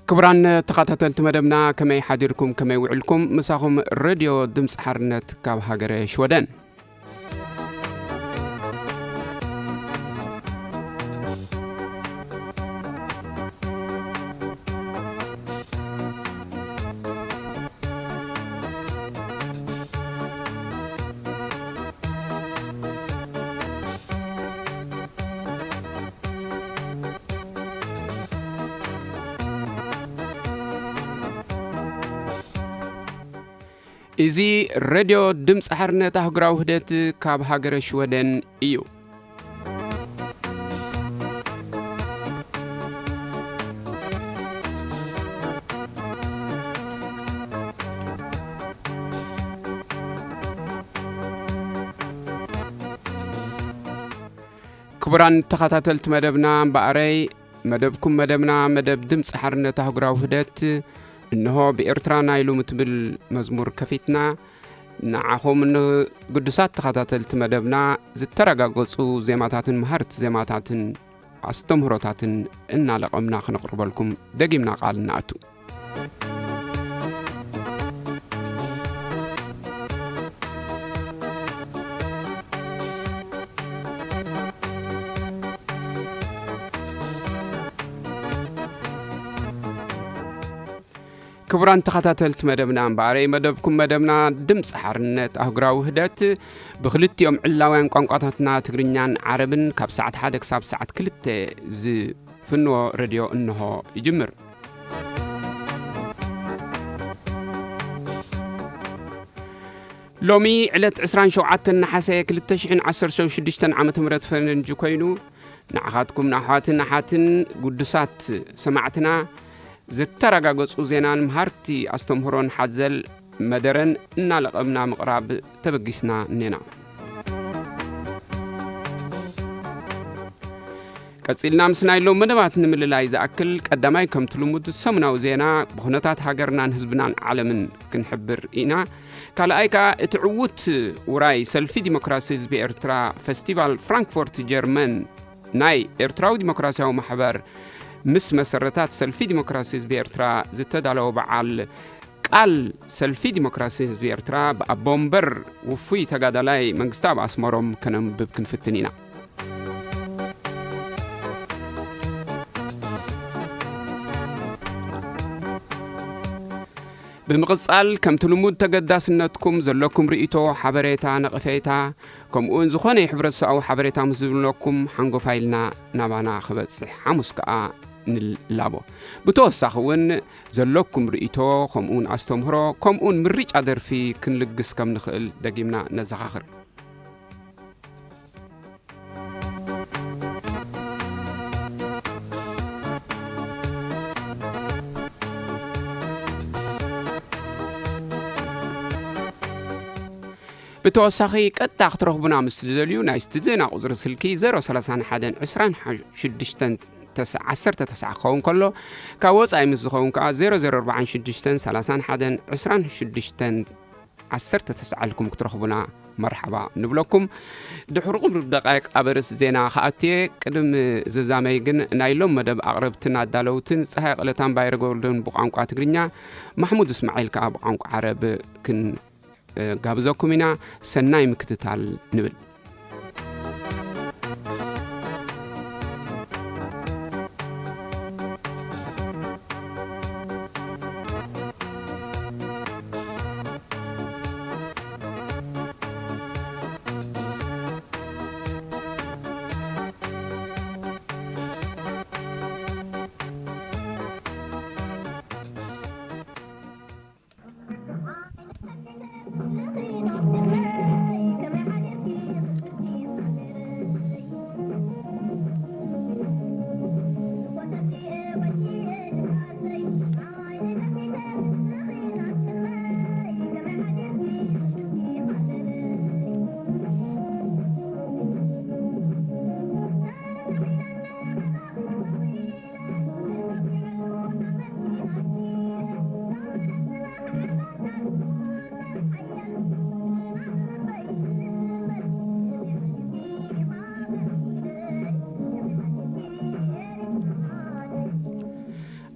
ክቡራን ተኸታተልቲ መደብና፣ ከመይ ሓዲርኩም፣ ከመይ ውዕልኩም? ምሳኹም ሬድዮ ድምፂ ሓርነት ካብ ሃገረ ሽወደን። እዚ ሬድዮ ድምፂ ሓርነት ኣህጉራዊ ውህደት ካብ ሃገረ ሽወደን እዩ። ክቡራን ተኸታተልቲ መደብና፣ እምበኣረይ መደብኩም መደብና፣ መደብ ድምፂ ሓርነት ኣህጉራዊ ውህደት፣ እንሆ ብኤርትራ ናይ ሎሚ ትብል መዝሙር ከፊትና፣ ንዓኹም ንግዱሳት ተኸታተልቲ መደብና ዝተረጋገጹ ዜማታትን መሃርቲ ዜማታትን ኣስተምህሮታትን እናለቐምና ክነቕርበልኩም ደጊምና ቃል ንኣቱ። ክቡራን ተኸታተልቲ መደብና፣ እምበኣረይ መደብኩም መደብና ድምፂ ሓርነት ኣህጉራዊ ውህደት ብክልቲኦም ዕላውያን ቋንቋታትና ትግርኛን ዓረብን ካብ ሰዓት ሓደ ክሳብ ሰዓት ክልተ ዝፍንዎ ሬድዮ እንሆ ይጅምር። ሎሚ ዕለት ዕስራን ሸውዓተን ነሓሰ ክልተ ሽሕን ዓሰርተ ሽዱሽተን ዓመተ ምህረት ፈረንጂ ኮይኑ፣ ንዓኻትኩም ንኣሕዋትን ኣሓትን ግዱሳት ሰማዕትና ዝተረጋገጹ ዜናን መሃርቲ ኣስተምህሮን ሓዘል መደረን እናለቐምና ምቕራብ ተበጊስና እኔና። ቀጺልና ምስ ናይ ሎም መደባት ንምልላይ ዝኣክል፣ ቀዳማይ ከምቲ ልሙድ ሰሙናዊ ዜና ብኹነታት ሃገርናን ህዝብናን ዓለምን ክንሕብር ኢና። ካልኣይ ከኣ እቲ ዕዉት ውራይ ሰልፊ ዲሞክራሲ ህዝቢ ኤርትራ ፈስቲቫል ፍራንክፎርት ጀርመን ናይ ኤርትራዊ ዲሞክራሲያዊ ማሕበር ምስ መሰረታት ሰልፊ ዲሞክራሲ ህዝቢ ኤርትራ ዝተዳለወ በዓል ቃል ሰልፊ ዲሞክራሲ ህዝቢ ኤርትራ ብኣቦ ወንበር ውፉይ ተጋዳላይ መንግስተኣብ ኣስመሮም ከነንብብ ክንፍትን ኢና። ብምቕጻል ከምቲ ልሙድ ተገዳስነትኩም ዘለኩም ርእይቶ፣ ሓበሬታ፣ ነቐፌታ፣ ከምኡውን ዝኾነ ሕብረተሰባዊ ሓበሬታ ምስ ዝብለኩም ሓንጎፋይ ኢልና ናባና ክበጽሕ ሓሙስ ከኣ ንላቦ። ብተወሳኺ እውን ዘለኩም ርእይቶ ከምኡውን ኣስተምህሮ ከምኡውን ምርጫ ደርፊ ክንልግስ ከም ንኽእል ደጊምና ነዘኻኽር። ብተወሳኺ ቀጥታ ክትረኽቡና ምስ ትደልዩ ናይ ስቱድዮና ቁጽሪ ስልኪ ዜሮ ሰላሳን ሓደን ዕስራን ሽዱሽተን ዓሰርተ ተስዓ ክኸውን ከሎ፣ ካብ ወጻኢ ምስ ዝኸውን ከኣ ዜሮ ዜሮ ኣርባዓን ሽዱሽተን ሰላሳን ሓደን ዕስራን ሽዱሽተን ዓሰርተ ተስዓ ኢልኩም ክትረኽቡና መርሓባ ንብለኩም። ድሕሪ ቁሩብ ደቃይቕ ኣብ ርእሲ ዜና ክኣትየ፣ ቅድሚ ዝዛመይ ግን ናይ ሎም መደብ ኣቕረብትን ኣዳለውትን ጸሃይ ቀለታን ባይረ ጎልደን ብቋንቋ ትግርኛ፣ ማሕሙድ እስማዒል ከኣ ብቋንቋ ዓረብ ክን-፣ ጋብዘኩም ኢና። ሰናይ ምክትታል ንብል።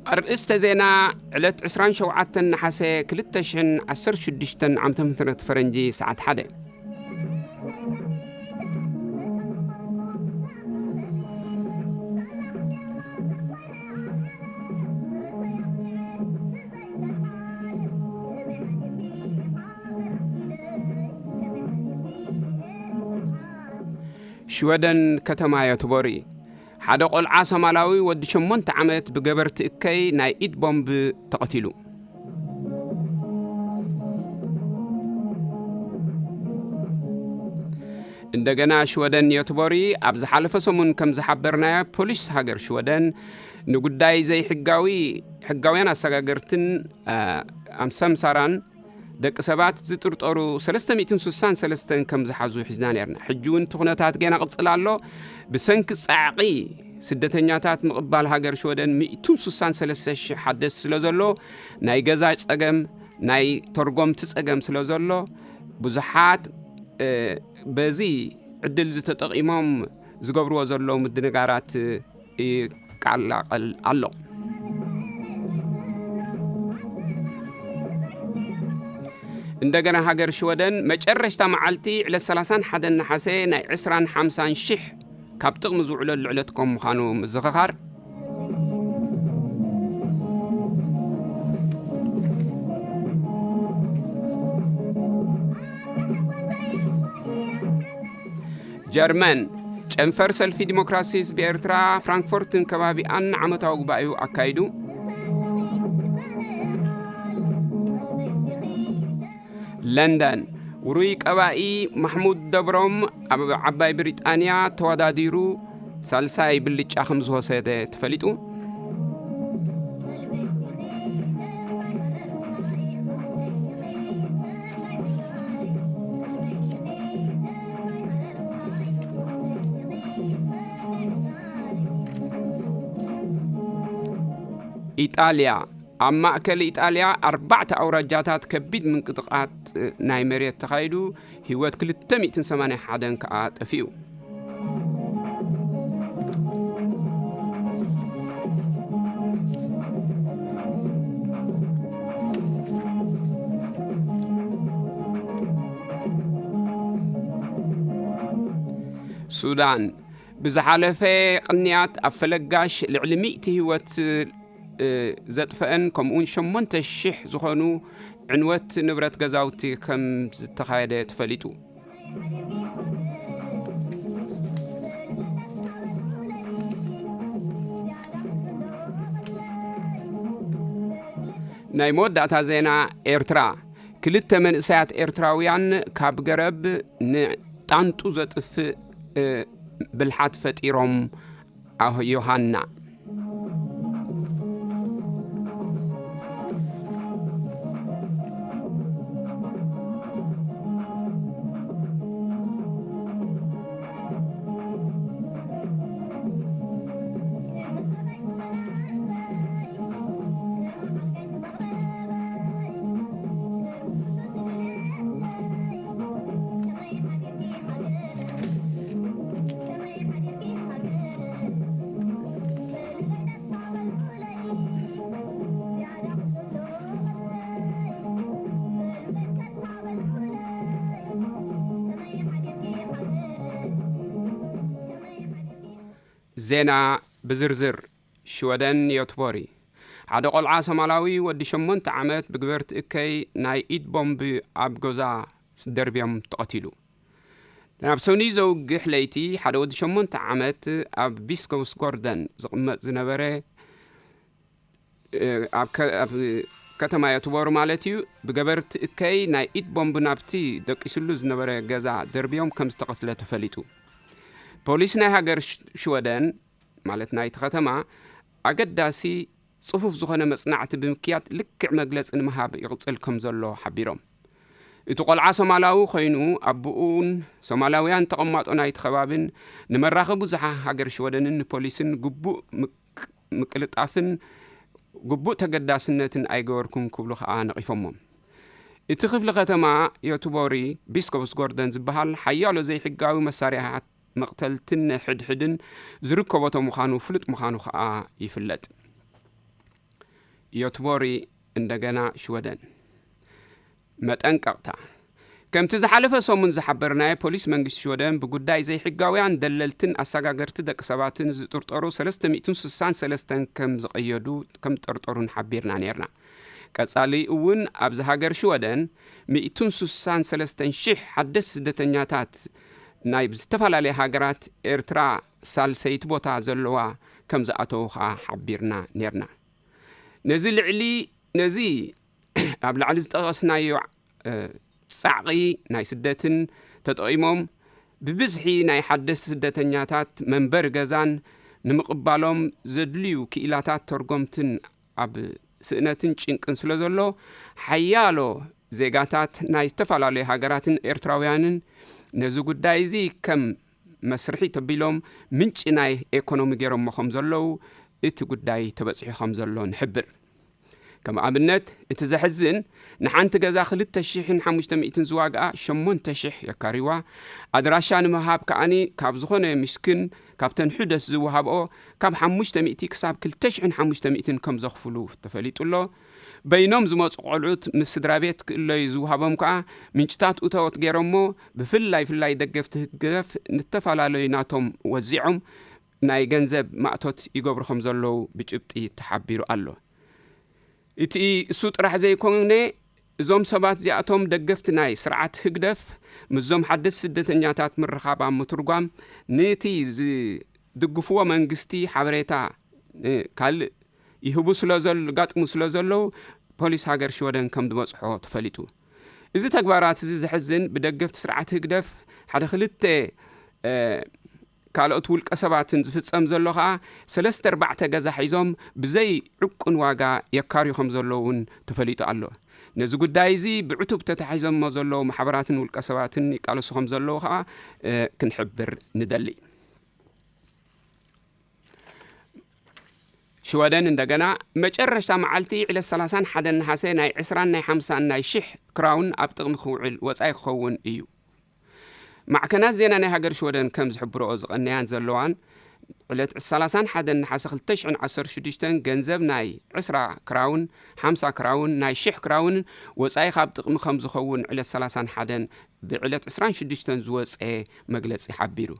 ኣርእስተ ዜና። ዕለት ዕስራን ሸውዓተን ነሓሰ ክልተ ሽሕን ዓሰርተ ሽዱሽተን ዓመተ ምህረት ፈረንጂ፣ ሰዓት ሓደ። ሽወደን፣ ከተማ ዮትቦሪ፣ ሓደ ቆልዓ ሶማላዊ ወዲ ሸሞንተ ዓመት ብገበርቲ እከይ ናይ ኢድ ቦምብ ተቐቲሉ። እንደገና ሽወደን፣ ዮትቦሪ፣ ኣብ ዝሓለፈ ሰሙን ከም ዝሓበርናዮ፣ ፖሊስ ሃገር ሽወደን ንጉዳይ ዘይሕጋዊ፣ ሕጋውያን ኣሰጋገርትን፣ እ፣ ኣምሰምሳራን ደቂ ሰባት ዝጥርጠሩ ሰለስተ ሚእትን ስሳን ሰለስተን ከም ዝሓዙ ሒዝና ነርና። ሕጂ እውን እቲ ኩነታት ገና ቅጽል ኣሎ። ብሰንኪ ጻዕቒ ስደተኛታት ምቕባል ሃገር ሽወደን ሚእትን ስሳን ሰለስተ ሽሕ ሓደስ ስለ ዘሎ፣ ናይ ገዛ ጸገም፣ ናይ ተርጎምቲ ጸገም ስለ ዘሎ፣ ብዙሓት፣ እ፣ በዚ ዕድል ዝተጠቒሞም ዝገብርዎ ዘለዉ ምድንጋራት ይቀላቐል ኣሎ። እንደገና ሃገር ሽወደን መጨረሽታ መዓልቲ ዕለት ሰላሳን ሓደን ነሓሰ ናይ ዕስራን ሓምሳን ሽሕ ካብ ጥቕሚ ዝውዕለሉ ዕለት ከም ምዃኑ ምዝኽኻር። ጀርመን፣ ጨንፈር ሰልፊ ዲሞክራሲ ህዝቢ ኤርትራ ፍራንክፎርትን ከባቢኣን ዓመታዊ ጉባኤኡ ኣካይዱ። ለንደን፣ ውሩይ ቀባኢ ማሕሙድ ደብሮም ኣብ ዓባይ ብሪጣንያ ተወዳዲሩ ሳልሳይ ብልጫ ከም ዝወሰደ ተፈሊጡ። ኢጣልያ፣ ኣብ ማእከል ኢጣልያ ኣርባዕተ ኣውራጃታት ከቢድ ምንቅጥቃጥ ናይ መሬት ተኻይዱ፣ ህይወት ክልተ ሚእትን ሰማንያን ሓደን ከኣ ጠፊኡ። ሱዳን፣ ብዝሓለፈ ቅንያት ኣብ ፈለጋሽ ልዕሊ ሚእቲ ህይወት፣ እ፣ ዘጥፈአን ከምኡውን ሸሞንተ ሽሕ ዝኾኑ ዕንወት ንብረት ገዛውቲ ከም ዝተኻየደ ተፈሊጡ። ናይ መወዳእታ ዜና። ኤርትራ፣ ክልተ መንእሰያት ኤርትራውያን ካብ ገረብ ንጣንጡ ዘጥፍእ፣ እ፣ ብልሓት ፈጢሮም። ኣህ፣ ዮሃና። ዜና ብዝርዝር። ሽወደን፣ ዮትቦሪ፣ ሓደ ቆልዓ ሶማላዊ ወዲ ሸሞንተ ዓመት ብግበርቲ እከይ ናይ ኢድ ቦምብ ኣብ ገዛ ደርብዮም ተቐቲሉ። ናብ ሰኑይ ዘውግሕ ለይቲ፣ ሓደ ወዲ ሸሞንተ ዓመት ኣብ ቢስኮውስ ጎርደን ዝቕመጥ ዝነበረ፣ እ፣ ኣብ ከ-፣ ኣብ ከተማ ዮትቦሪ ማለት እዩ፣ ብገበርቲ እከይ ናይ ኢድ ቦምብ ናብቲ ደቂስሉ ዝነበረ ገዛ ደርብዮም ከም ዝተቐትለ ተፈሊጡ። ፖሊስ ናይ ሃገር ሽ-፣ ሽወደን፣ ማለት ናይቲ ከተማ፣ ኣገዳሲ ጽፉፍ ዝኾነ መጽናዕቲ ብምክያድ ልክዕ መግለጺ ንምሃብ ይቕጽል ከም ዘሎ ሓቢሮም። እቲ ቆልዓ ሶማላዊ ኮይኑ፣ ኣቦኡን ሶማላውያን ተቐማጦ ናይቲ ከባቢን ንመራኸቢ ብዙሓ ሃገር ሽወደንን ንፖሊስን ግቡእ ምቅ-፣ ምቅልጣፍን ግቡእ ተገዳስነትን ኣይገበርኩም ክብሉ ከኣ ነቒፎሞም። እቲ ክፍሊ ከተማ ዮትቦሪ፣ ቢስኮፕስ ጎርደን ዝበሃል፣ ሓያሎ ዘይሕጋዊ መሳርያታት መቕተልትን ሕድሕድን ዝርከቦቶ ምዃኑ ፍሉጥ ምዃኑ ከኣ ይፍለጥ። ዮትቦሪ፣ እንደገና ሽወደን። መጠንቀቕታ። ከምቲ ዝሓለፈ ሰሙን ዝሓበርናዮ፣ ፖሊስ መንግስቲ ሽወደን ብጉዳይ ዘይሕጋውያን ደለልትን ኣሰጋገርቲ ደቂ ሰባትን ዝጥርጠሩ ሰለስተ ሚእትን ስሳን ሰለስተን ከም ዝቐየዱ ከም ዝጠርጠሩን ሓቢርና ነርና። ቀጻሊ እውን ኣብዚ ሃገር ሽወደን ሚእትን ስሳን ሰለስተን ሽሕ ሓደስቲ ስደተኛታት ናይ ዝተፈላለያ ሃገራት ኤርትራ ሳልሰይቲ ቦታ ዘለዋ ከም ዝኣተዉ ኸኣ ሓቢርና ነርና። ነዚ ልዕሊ ነዚ ኣብ ላዕሊ ዝጠቐስናዮ እ፣ ጻዕቒ ናይ ስደትን ተጠቒሞም ብብዝሒ ናይ ሓደስቲ ስደተኛታት መንበሪ ገዛን ንምቕባሎም ዘድልዩ ክኢላታት ተርጎምትን ኣብ ስእነትን ጭንቅን ስለ ዘሎ፣ ሓያሎ ዜጋታት ናይ ዝተፈላለዩ ሃገራትን ኤርትራውያንን ነዚ ጉዳይ እዚ ከም መስርሒ ተቢሎም ምንጪ ናይ ኤኮኖሚ ገይሮሞ ከም ዘለዉ እቲ ጉዳይ ተበጺሑ ከም ዘሎ ንሕብር። ከም ኣብነት፣ እቲ ዘሕዝን፣ ንሓንቲ ገዛ ክልተ ሽሕን ሓሙሽተ ሚእትን ዝዋግኣ ሸሞንተ ሽሕ የካርይዋ። ኣድራሻ ንምሃብ ከኣኒ ካብ ዝኾነ ምስኪን ካብተን ሑደት ዝወሃብኦ ካብ ሓሙሽተ ሚእቲ ክሳብ ክልተ ሽሕን ሓሙሽተ ሚእትን ከም ዘኽፍሉ ተፈሊጡ ኣሎ። በይኖም ዝመጹ ቆልዑት ምስ ስድራ ቤት ክእለዩ ዝወሃቦም ከኣ ምንጭታት እተወት ገይሮሞ፣ ብፍላይ ፍላይ ደገፍቲ ህግደፍ ንተፈላለዩ ናቶም ወዚዖም ናይ ገንዘብ ማእቶት ይገብሩ ከም ዘለዉ ብጭብጢ ተሓቢሩ ኣሎ። እቲ እሱ ጥራሕ ዘይኮነ፣ እዞም ሰባት እዚኣቶም ደገፍቲ ናይ ስርዓት ህግደፍ ምስዞም ሓደስቲ ስደተኛታት ምርኻብ ኣብ ምትርጓም ነቲ ዝድግፍዎ መንግስቲ ሓበሬታ እ፣ ካልእ ይህቡ ስለ ዘል-፣ ጋጥሙ ስለ ዘለዉ ፖሊስ ሃገር ሽወደን ከም ዝበጽሖ ተፈሊጡ። እዚ ተግባራት እዚ ዘሕዝን ብደገፍቲ ስርዓት ህግደፍ ሓደ ክልተ እ፣ ካልኦት ውልቀ ሰባትን ዝፍጸም ዘሎ ኸኣ ሰለስተ ኣርባዕተ ገዛ ሒዞም ብዘይ ዕቁን ዋጋ የካርዩ ከም ዘለዉ እውን ተፈሊጡ ኣሎ። ነዚ ጉዳይ እዚ ብዕቱብ ተታሒዞሞ ዘለዉ ማሕበራትን ውልቀ ሰባትን ይቃለሱ ከም ዘለዉ ኸኣ እ፣ ክንሕብር ንደሊ። ሽወደን እንደገና መጨረሽታ መዓልቲ ዕለት ሰላሳን ሓደን ነሓሰ ናይ ዕስራን ናይ ሓምሳን ናይ ሽሕ ክራውን ኣብ ጥቕሚ ክውዕል ወጻኢ ክኸውን እዩ። ማዕከናት ዜና ናይ ሃገር ሽወደን ከም ዝሕብርኦ ዝቐነያን ዘለዋን ዕለት ሰላሳን ሓደን ነሓሰ ክልተ ሽሕን ዓሰርተ ሽዱሽተን ገንዘብ ናይ ዕስራ ክራውን ሓምሳ ክራውን ናይ ሽሕ ክራውንን ወጻኢ ካብ ጥቕሚ ከም ዝኸውን ዕለት ሰላሳን ሓደን ብዕለት ዕስራን ሽዱሽተን ዝወጸ መግለጺ ሓቢሩ።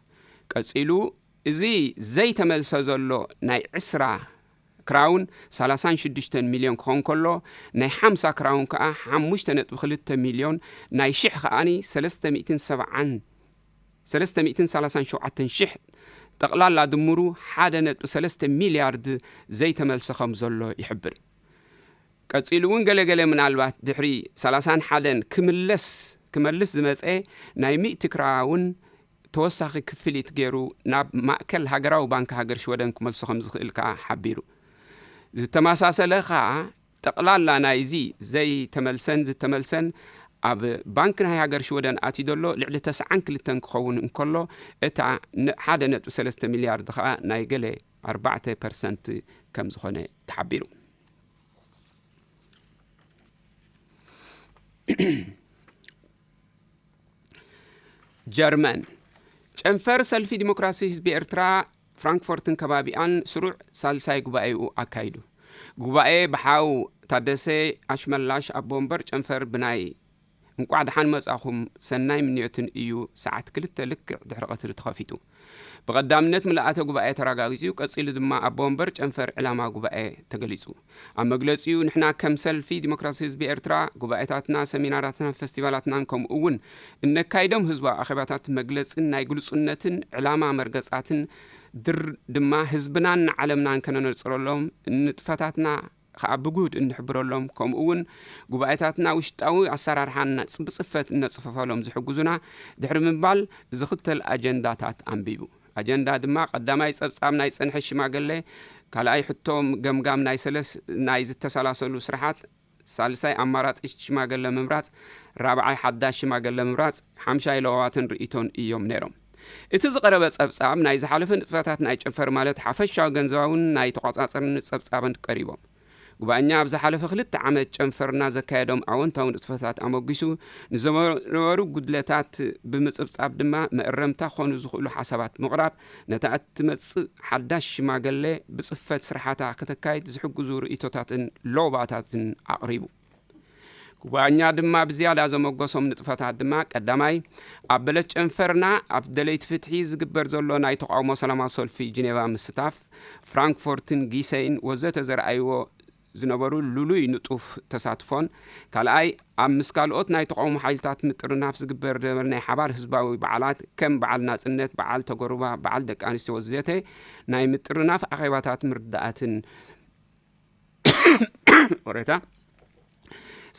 ቀጺሉ እዚ ዘይተመልሰ ዘሎ ናይ ዕስራ ክራውን ሰላሳን ሽዱሽተን ሚልዮን ክኾን ከሎ፣ ናይ ሓምሳ ክራውን ከኣ ሓሙሽተ ነጥቢ ክልተ ሚልዮን፣ ናይ ሽሕ ከኣኒ ሰለስተ ሚእትን ሰብዓን፣ ሰለስተ ሚእትን ሰላሳን ሸውዓተን ሽሕ፣ ጠቕላላ ድምሩ ሓደ ነጥቢ ሰለስተ ሚልያርድ ዘይተመልሰ ከም ዘሎ ይሕብር። ቀጺሉ እውን ገለገለ ምናልባት ድሕሪ ሰላሳን ሓደን ክምለስ፣ ክመልስ ዝመጸ ናይ ሚእቲ ክራውን ተወሳኺ ክፍሊት ገይሩ ናብ ማእከል ሃገራዊ ባንክ ሃገር ሽወደን ክመልሶ ከም ዝኽእል ከኣ ሓቢሩ። ዝተመሳሰለ ከኣ ጠቕላላ ናይዚ ዘይተመልሰን ዝተመልሰን ኣብ ባንክ ናይ ሃገር ሽወደን ኣትዩ ዘሎ ልዕሊ ተስዓን ክልተን ክኸውን እንከሎ፣ እታ ን-፣ ሓደ ነጥቢ ሰለስተ ሚልያርድ ከኣ ናይ ገለ ኣርባዕተ ፐርሰንት ከም ዝኾነ ተሓቢሩ። ጀርመን። ጨንፈር ሰልፊ ዲሞክራሲ ህዝቢ ኤርትራ ፍራንክፎርትን ከባቢኣን ስሩዕ ሳልሳይ ጉባኤኡ ኣካይዱ። ጉባኤ ብሓው ታደሰ ኣሽመላሽ ኣቦ ወንበር ጨንፈር ብናይ እንቋዕ ደሓን መጻኹም ሰናይ ምንዮትን እዩ ሰዓት ክልተ ልክዕ ድሕሪ ቀትሪ ተኸፊቱ። ብቐዳምነት ምልኣተ ጉባኤ ተረጋጊጹ፣ ቀጺሉ ድማ ኣቦ ወንበር ጨንፈር ዕላማ ጉባኤ ተገሊጹ። ኣብ መግለጺኡ፣ ንሕና ከም ሰልፊ ዲሞክራሲ ህዝቢ ኤርትራ፣ ጉባኤታትና፣ ሰሚናራትናን ፈስቲቫላትናን ከምኡ እውን እነካይዶም ህዝባዊ ኣኼባታት መግለጽን ናይ ግሉጽነትን ዕላማ መርገጻትን ድር ድማ ህዝብናን ንዓለምናን ከነነጽረሎም፣ ንጥፈታትና ከኣ ብጉድ እንሕብረሎም፣ ከምኡ እውን ጉባኤታትና ውሽጣዊ ኣሰራርሓን ብጽፈት እነጽፍፈሎም ዝሕግዙና ድሕሪ ምባል ዝኽተል ኣጀንዳታት ኣንቢቡ። ኣጀንዳ ድማ ቀዳማይ ጸብጻብ ናይ ጸንሐ ሽማግለ፣ ካልኣይ ሕቶ ገምጋም ናይ ሰለስ-፣ ናይ ዝተሰላሰሉ ስራሓት፣ ሳልሳይ ኣማራጺ ሽማግለ ምምራጽ፣ ራብዓይ ሓዳሽ ሽማግለ ምምራጽ፣ ሓምሻይ ለዋዋትን ርእይቶን እዮም ነይሮም። እቲ ዝቐረበ ጸብጻብ ናይ ዝሓለፈ ንጥፈታት ናይ ጨንፈር ማለት ሓፈሻዊ ገንዘባውን ናይ ተቋጻጸርን ጸብጻብን ቀሪቦም። ጉባኤኛ ኣብ ዝሓለፈ ክልተ ዓመት ጨንፈርና ዘካየዶም ኣወንታዊ ንጥፈታት ኣመጒሱ፣ ንዝነበሩ ጉድለታት ብምጽብጻብ ድማ መእረምታ ክኾኑ ዝኽእሉ ሓሳባት ምቕራብ፣ ነታ እትመጽእ ሓዳሽ ሽማግለ ብጽፈት ስራሓታ ከተካይድ ዝሕግዙ ርእይቶታትን ለውባታትን ኣቕሪቡ። ጉባኤኛ ድማ ብዝያዳ ዘመጎሶም ንጥፈታት ድማ ቀዳማይ፣ ኣብ በለስ ጨንፈርና ኣብ ደለይቲ ፍትሒ ዝግበር ዘሎ ናይ ተቓውሞ ሰላማዊ ሰልፊ ጂኔቫ ምስታፍ፣ ፍራንክፎርትን ጊሰይን ወዘተ ዘርኣይዎ ዝነበሩ ልሉይ ንጡፍ ተሳትፎን፣ ካልኣይ ኣብ ምስ ካልኦት ናይ ተቓውሞ ሓይልታት ምጥርናፍ ዝግበር ዝነበረ ናይ ሓባር ህዝባዊ በዓላት ከም በዓል ናጽነት፣ በዓል ተጎሩባ፣ በዓል ደቂ ኣንስትዮ ወዘተ ናይ ምጥርናፍ ኣኼባታት ምርዳእትን ኦሬታ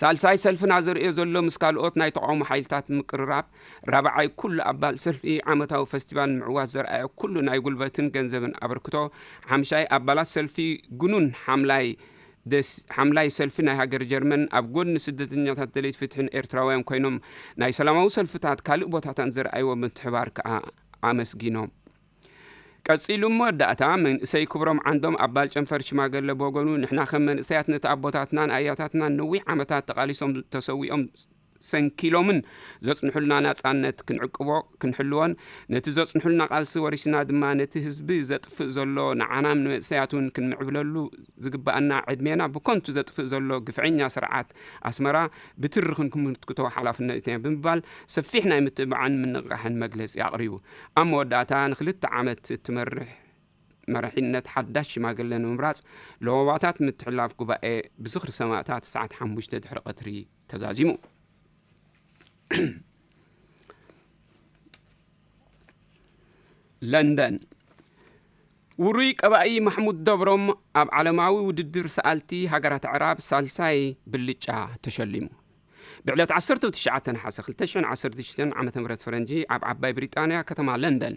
ሳልሳይ ሰልፍና ዘርእዮ ዘሎ ምስ ካልኦት ናይ ተቓውሞ ሓይልታት ምቅርራብ፣ ራብዓይ ኩሉ ኣባል ሰልፊ ዓመታዊ ፈስቲቫል ምዕዋት ዘርኣዮ ኩሉ ናይ ጉልበትን ገንዘብን ኣበርክቶ፣ ሓምሻይ ኣባላት ሰልፊ ግኑን ሓምላይ ደስ ሓምላይ ሰልፊ ናይ ሃገር ጀርመን ኣብ ጎኒ ስደተኛታት ደለይቲ ፍትሕን ኤርትራውያን ኮይኖም ናይ ሰላማዊ ሰልፍታት ካልእ ቦታታን ዘርኣይዎ ምትሕባር ከኣ ኣመስጊኖም። ቀጺሉ መወዳእታ መንእሰይ ክብሮም ዓንዶም ኣባል ጨንፈር ሽማገለ ብወገኑ፣ ንሕና ከም መንእሰያት ነቲ ኣቦታትናን ኣያታትናን ነዊሕ ዓመታት ተቓሊሶም ተሰዊኦም ሰንኪሎምን ዘጽንሑልና ናጻነት ክንዕቅቦ ክንሕልዎን፣ ነቲ ዘጽንሑልና ቃልሲ ወሪስና ድማ ነቲ ህዝቢ ዘጥፍእ ዘሎ ንዓናም ንመንእሰያት እውን ክንምዕብለሉ ዝግባኣና ዕድሜና ብኮንቱ ዘጥፍእ ዘሎ ግፍዐኛ ስርዓት ኣስመራ ብትሪ ክንምክቶ ሓላፍነትና ብምባል ሰፊሕ ናይ ምትብባዕን ምንቕቓሕን መግለጺ ኣቕሪቡ። ኣብ መወዳእታ ንክልተ ዓመት እትመርሕ መራሒነት ሓዳሽ ሽማግለ ንምምራጽ ለወባታት ምትሕልላፍ ጉባኤ ብዝኽሪ ሰማእታት ሰዓት ሓሙሽተ ድሕሪ ቀትሪ ተዛዚሙ። ለንደን። ውሩይ ቀባኢ ማሕሙድ ደብሮም ኣብ ዓለማዊ ውድድር ሰኣልቲ ሃገራት ኣዕራብ ሳልሳይ ብልጫ ተሸሊሙ። ብዕለት ዓሰርተ ትሽዓተ ነሓሰ ክልተ ሽሕን ዓሰርተ ሽዱሽተን ዓመተ ምህረት ፈረንጂ ኣብ ዓባይ ብሪጣንያ ከተማ ለንደን፣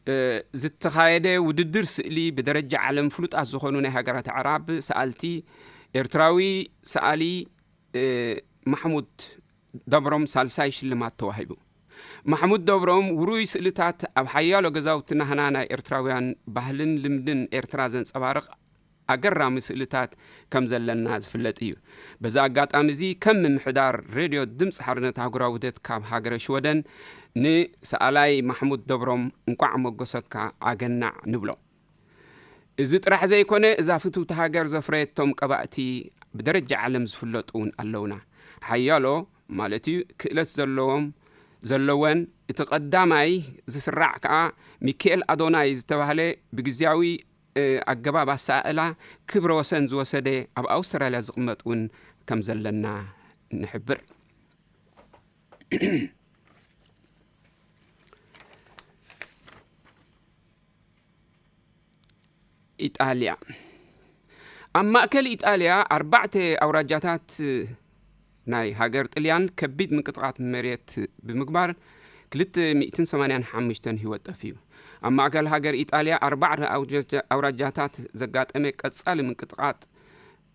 እ፣ ዝተኻየደ ውድድር ስእሊ ብደረጃ ዓለም ፍሉጣት ዝኾኑ ናይ ሃገራት ኣዕራብ ሰኣልቲ ኤርትራዊ ሰኣሊ፣ እ፣ ማሕሙድ ደብሮም ሳልሳይ ሽልማት ተዋሂቡ። ማሕሙድ ደብሮም ውሩይ ስእልታት ኣብ ሓያሎ ገዛውቲ ናህና ናይ ኤርትራውያን ባህልን ልምድን ኤርትራ ዘንጸባርቕ ኣገራሚ ስእልታት ከም ዘለና ዝፍለጥ እዩ። በዚ ኣጋጣሚ እዚ ከም ምምሕዳር ሬድዮ ድምፂ ሓርነት ኣህጉራዊ ውህደት ካብ ሃገረ ሽወደን ንሰኣላይ ማሕሙድ ደብሮም እንቋዕ መጎሰካ ኣገናዕ ንብሎ። እዚ ጥራሕ ዘይኮነ፣ እዛ ፍትውቲ ሃገር ዘፍረየቶም ቀባእቲ ብደረጃ ዓለም ዝፍለጡ እውን ኣለውና። ሓያሎ ማለት እዩ ክእለት ዘለዎም ዘለወን፣ እቲ ቀዳማይ ዝስራዕ ከኣ ሚካኤል ኣዶናይ ዝተባህለ ብግዝያዊ፣ እ፣ ኣገባብ ኣሰኣእላ ክብረ ወሰን ዝወሰደ ኣብ ኣውስትራልያ ዝቕመጥ እውን ከም ዘለና ንሕብር። ኢጣልያ። ኣብ ማእከል ኢጣልያ ኣርባዕተ ኣውራጃታት ናይ ሃገር ጥልያን ከቢድ ምንቅጥቓጥ መሬት ብምግባር ክልተ ሚእትን ሰማንያን ሓሙሽተን ህይወት ጠፊኡ። ኣብ ማእከል ሃገር ኢጣልያ ኣርባዕተ ኣውጀ-፣ ኣውራጃታት ዘጋጠመ ቀጻሊ ምንቅጥቓጥ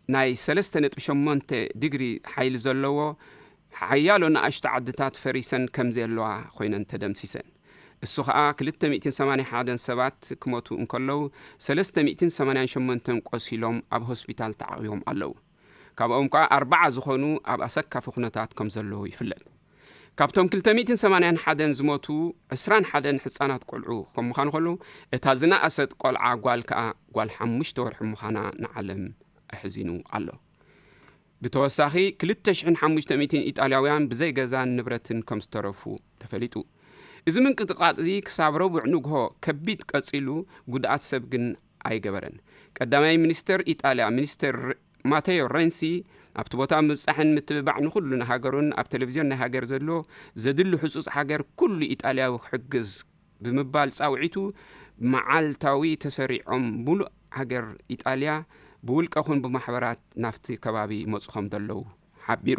ናይ ሰለስተ ነጥቢ ሸሞንተ ዲግሪ ሓይሊ ዘለዎ ሓያሎ ንኣሽቱ ዓድታት ፈሪሰን ከም ዘለዋ ኮይነን ተደምሲሰን። እሱ ኸኣ ክልተ ሚእትን ሰማንያን ሓደን ሰባት ክሞቱ እንከለዉ፣ ሰለስተ ሚእትን ሰማንያን ሸሞንተን ቆሲሎም ኣብ ሆስፒታል ተዓቒቦም ኣለዉ። ካብኦም ከኣ ኣርባዓ ዝኾኑ ኣብ ኣሰካፊ ኩነታት ከም ዘለዉ ይፍለጥ። ካብቶም ክልተ ሚእትን ሰማንያን ሓደን ዝሞቱ፣ ዕስራን ሓደን ሕጻናት ቆልዑ ከም ምዃኑ ከሎ፣ እታ ዝነኣሰት ቆልዓ ጓል ከኣ ጓል ሓሙሽተ ወርሒ ምዃና ንዓለም ኣሕዚኑ ኣሎ። ብተወሳኺ፣ ክልተ ሽሕን ሓሙሽተ ሚእትን ኢጣልያውያን ብዘይ ገዛን ንብረትን ከም ዝተረፉ ተፈሊጡ። እዚ ምንቅጥቃጥ እዚ ክሳብ ረቡዕ ንግሆ ከቢድ ቀጺሉ፣ ጉድኣት ሰብ ግን ኣይገበረን። ቀዳማይ ሚኒስተር ኢጣልያ፣ ሚኒስተር ማቴዮ ሬንሲ፣ ኣብቲ ቦታ ምብጻሕን ምትብባዕ ንኹሉ ንሃገሩን ኣብ ቴሌቪዝዮን ናይ ሃገር ዘሎ ዘድሊ ህጹጽ ሃገር ኩሉ ኢጣልያዊ ክሕግዝ ብምባል ጻውዒቱ፣ መዓልታዊ ተሰሪዖም ሙሉእ ሃገር ኢጣልያ ብውልቀ ኹን ብማሕበራት ናብቲ ከባቢ ይመጹ ከም ዘለዉ ሓቢሩ።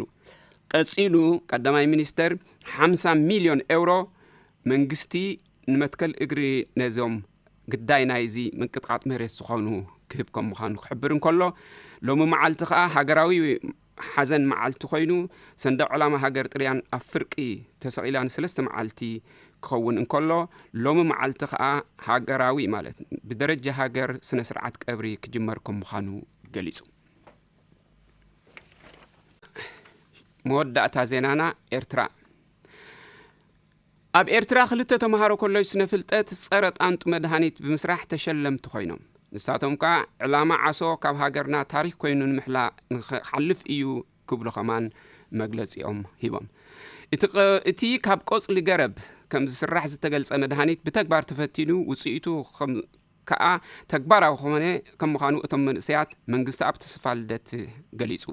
ቀጺሉ ቀዳማይ ሚኒስተር ሓምሳ ሚልዮን ኤውሮ መንግስቲ ንመትከል እግሪ ነዞም ግዳይ ናይዚ ምንቅጥቃጥ መሬት ዝኾኑ ክህብ ከም ምዃኑ ክሕብር እንከሎ፣ ሎሚ መዓልቲ ከኣ ሃገራዊ ሓዘን መዓልቲ ኮይኑ፣ ሰንደቕ ዕላማ ሃገር ጥልያን ኣብ ፍርቂ ተሰቒላ ንሰለስተ መዓልቲ ክኸውን እንከሎ፣ ሎሚ መዓልቲ ከኣ ሃገራዊ ማለት ብደረጃ ሃገር ስነ ስርዓት ቀብሪ ክጅመር ከም ምዃኑ ገሊጹ። መወዳእታ ዜናና ኤርትራ። ኣብ ኤርትራ ክልተ ተምሃሮ ኮሌጅ ስነ ፍልጠት ጸረ ጣንጡ መድሃኒት ብምስራሕ ተሸለምቲ ኮይኖም። ንሳቶም ከኣ ዕላማ ዓሶ ካብ ሃገርና ታሪኽ ኮይኑ ንምሕላ ንኽሓልፍ እዩ ክብሉ ከማን መግለጺኦም ሂቦም። እቲ ቐ-፣ እቲ ካብ ቆጽሊ ገረብ ከም ዝስራሕ ዝተገልጸ መድሃኒት ብተግባር ተፈቲኑ ውጽኢቱ ከም ከኣ ተግባራዊ ከኾነ ከም ምዃኑ እቶም መንእሰያት መንግስቲ ኣብ ተስፋ ልደት ገሊጹ።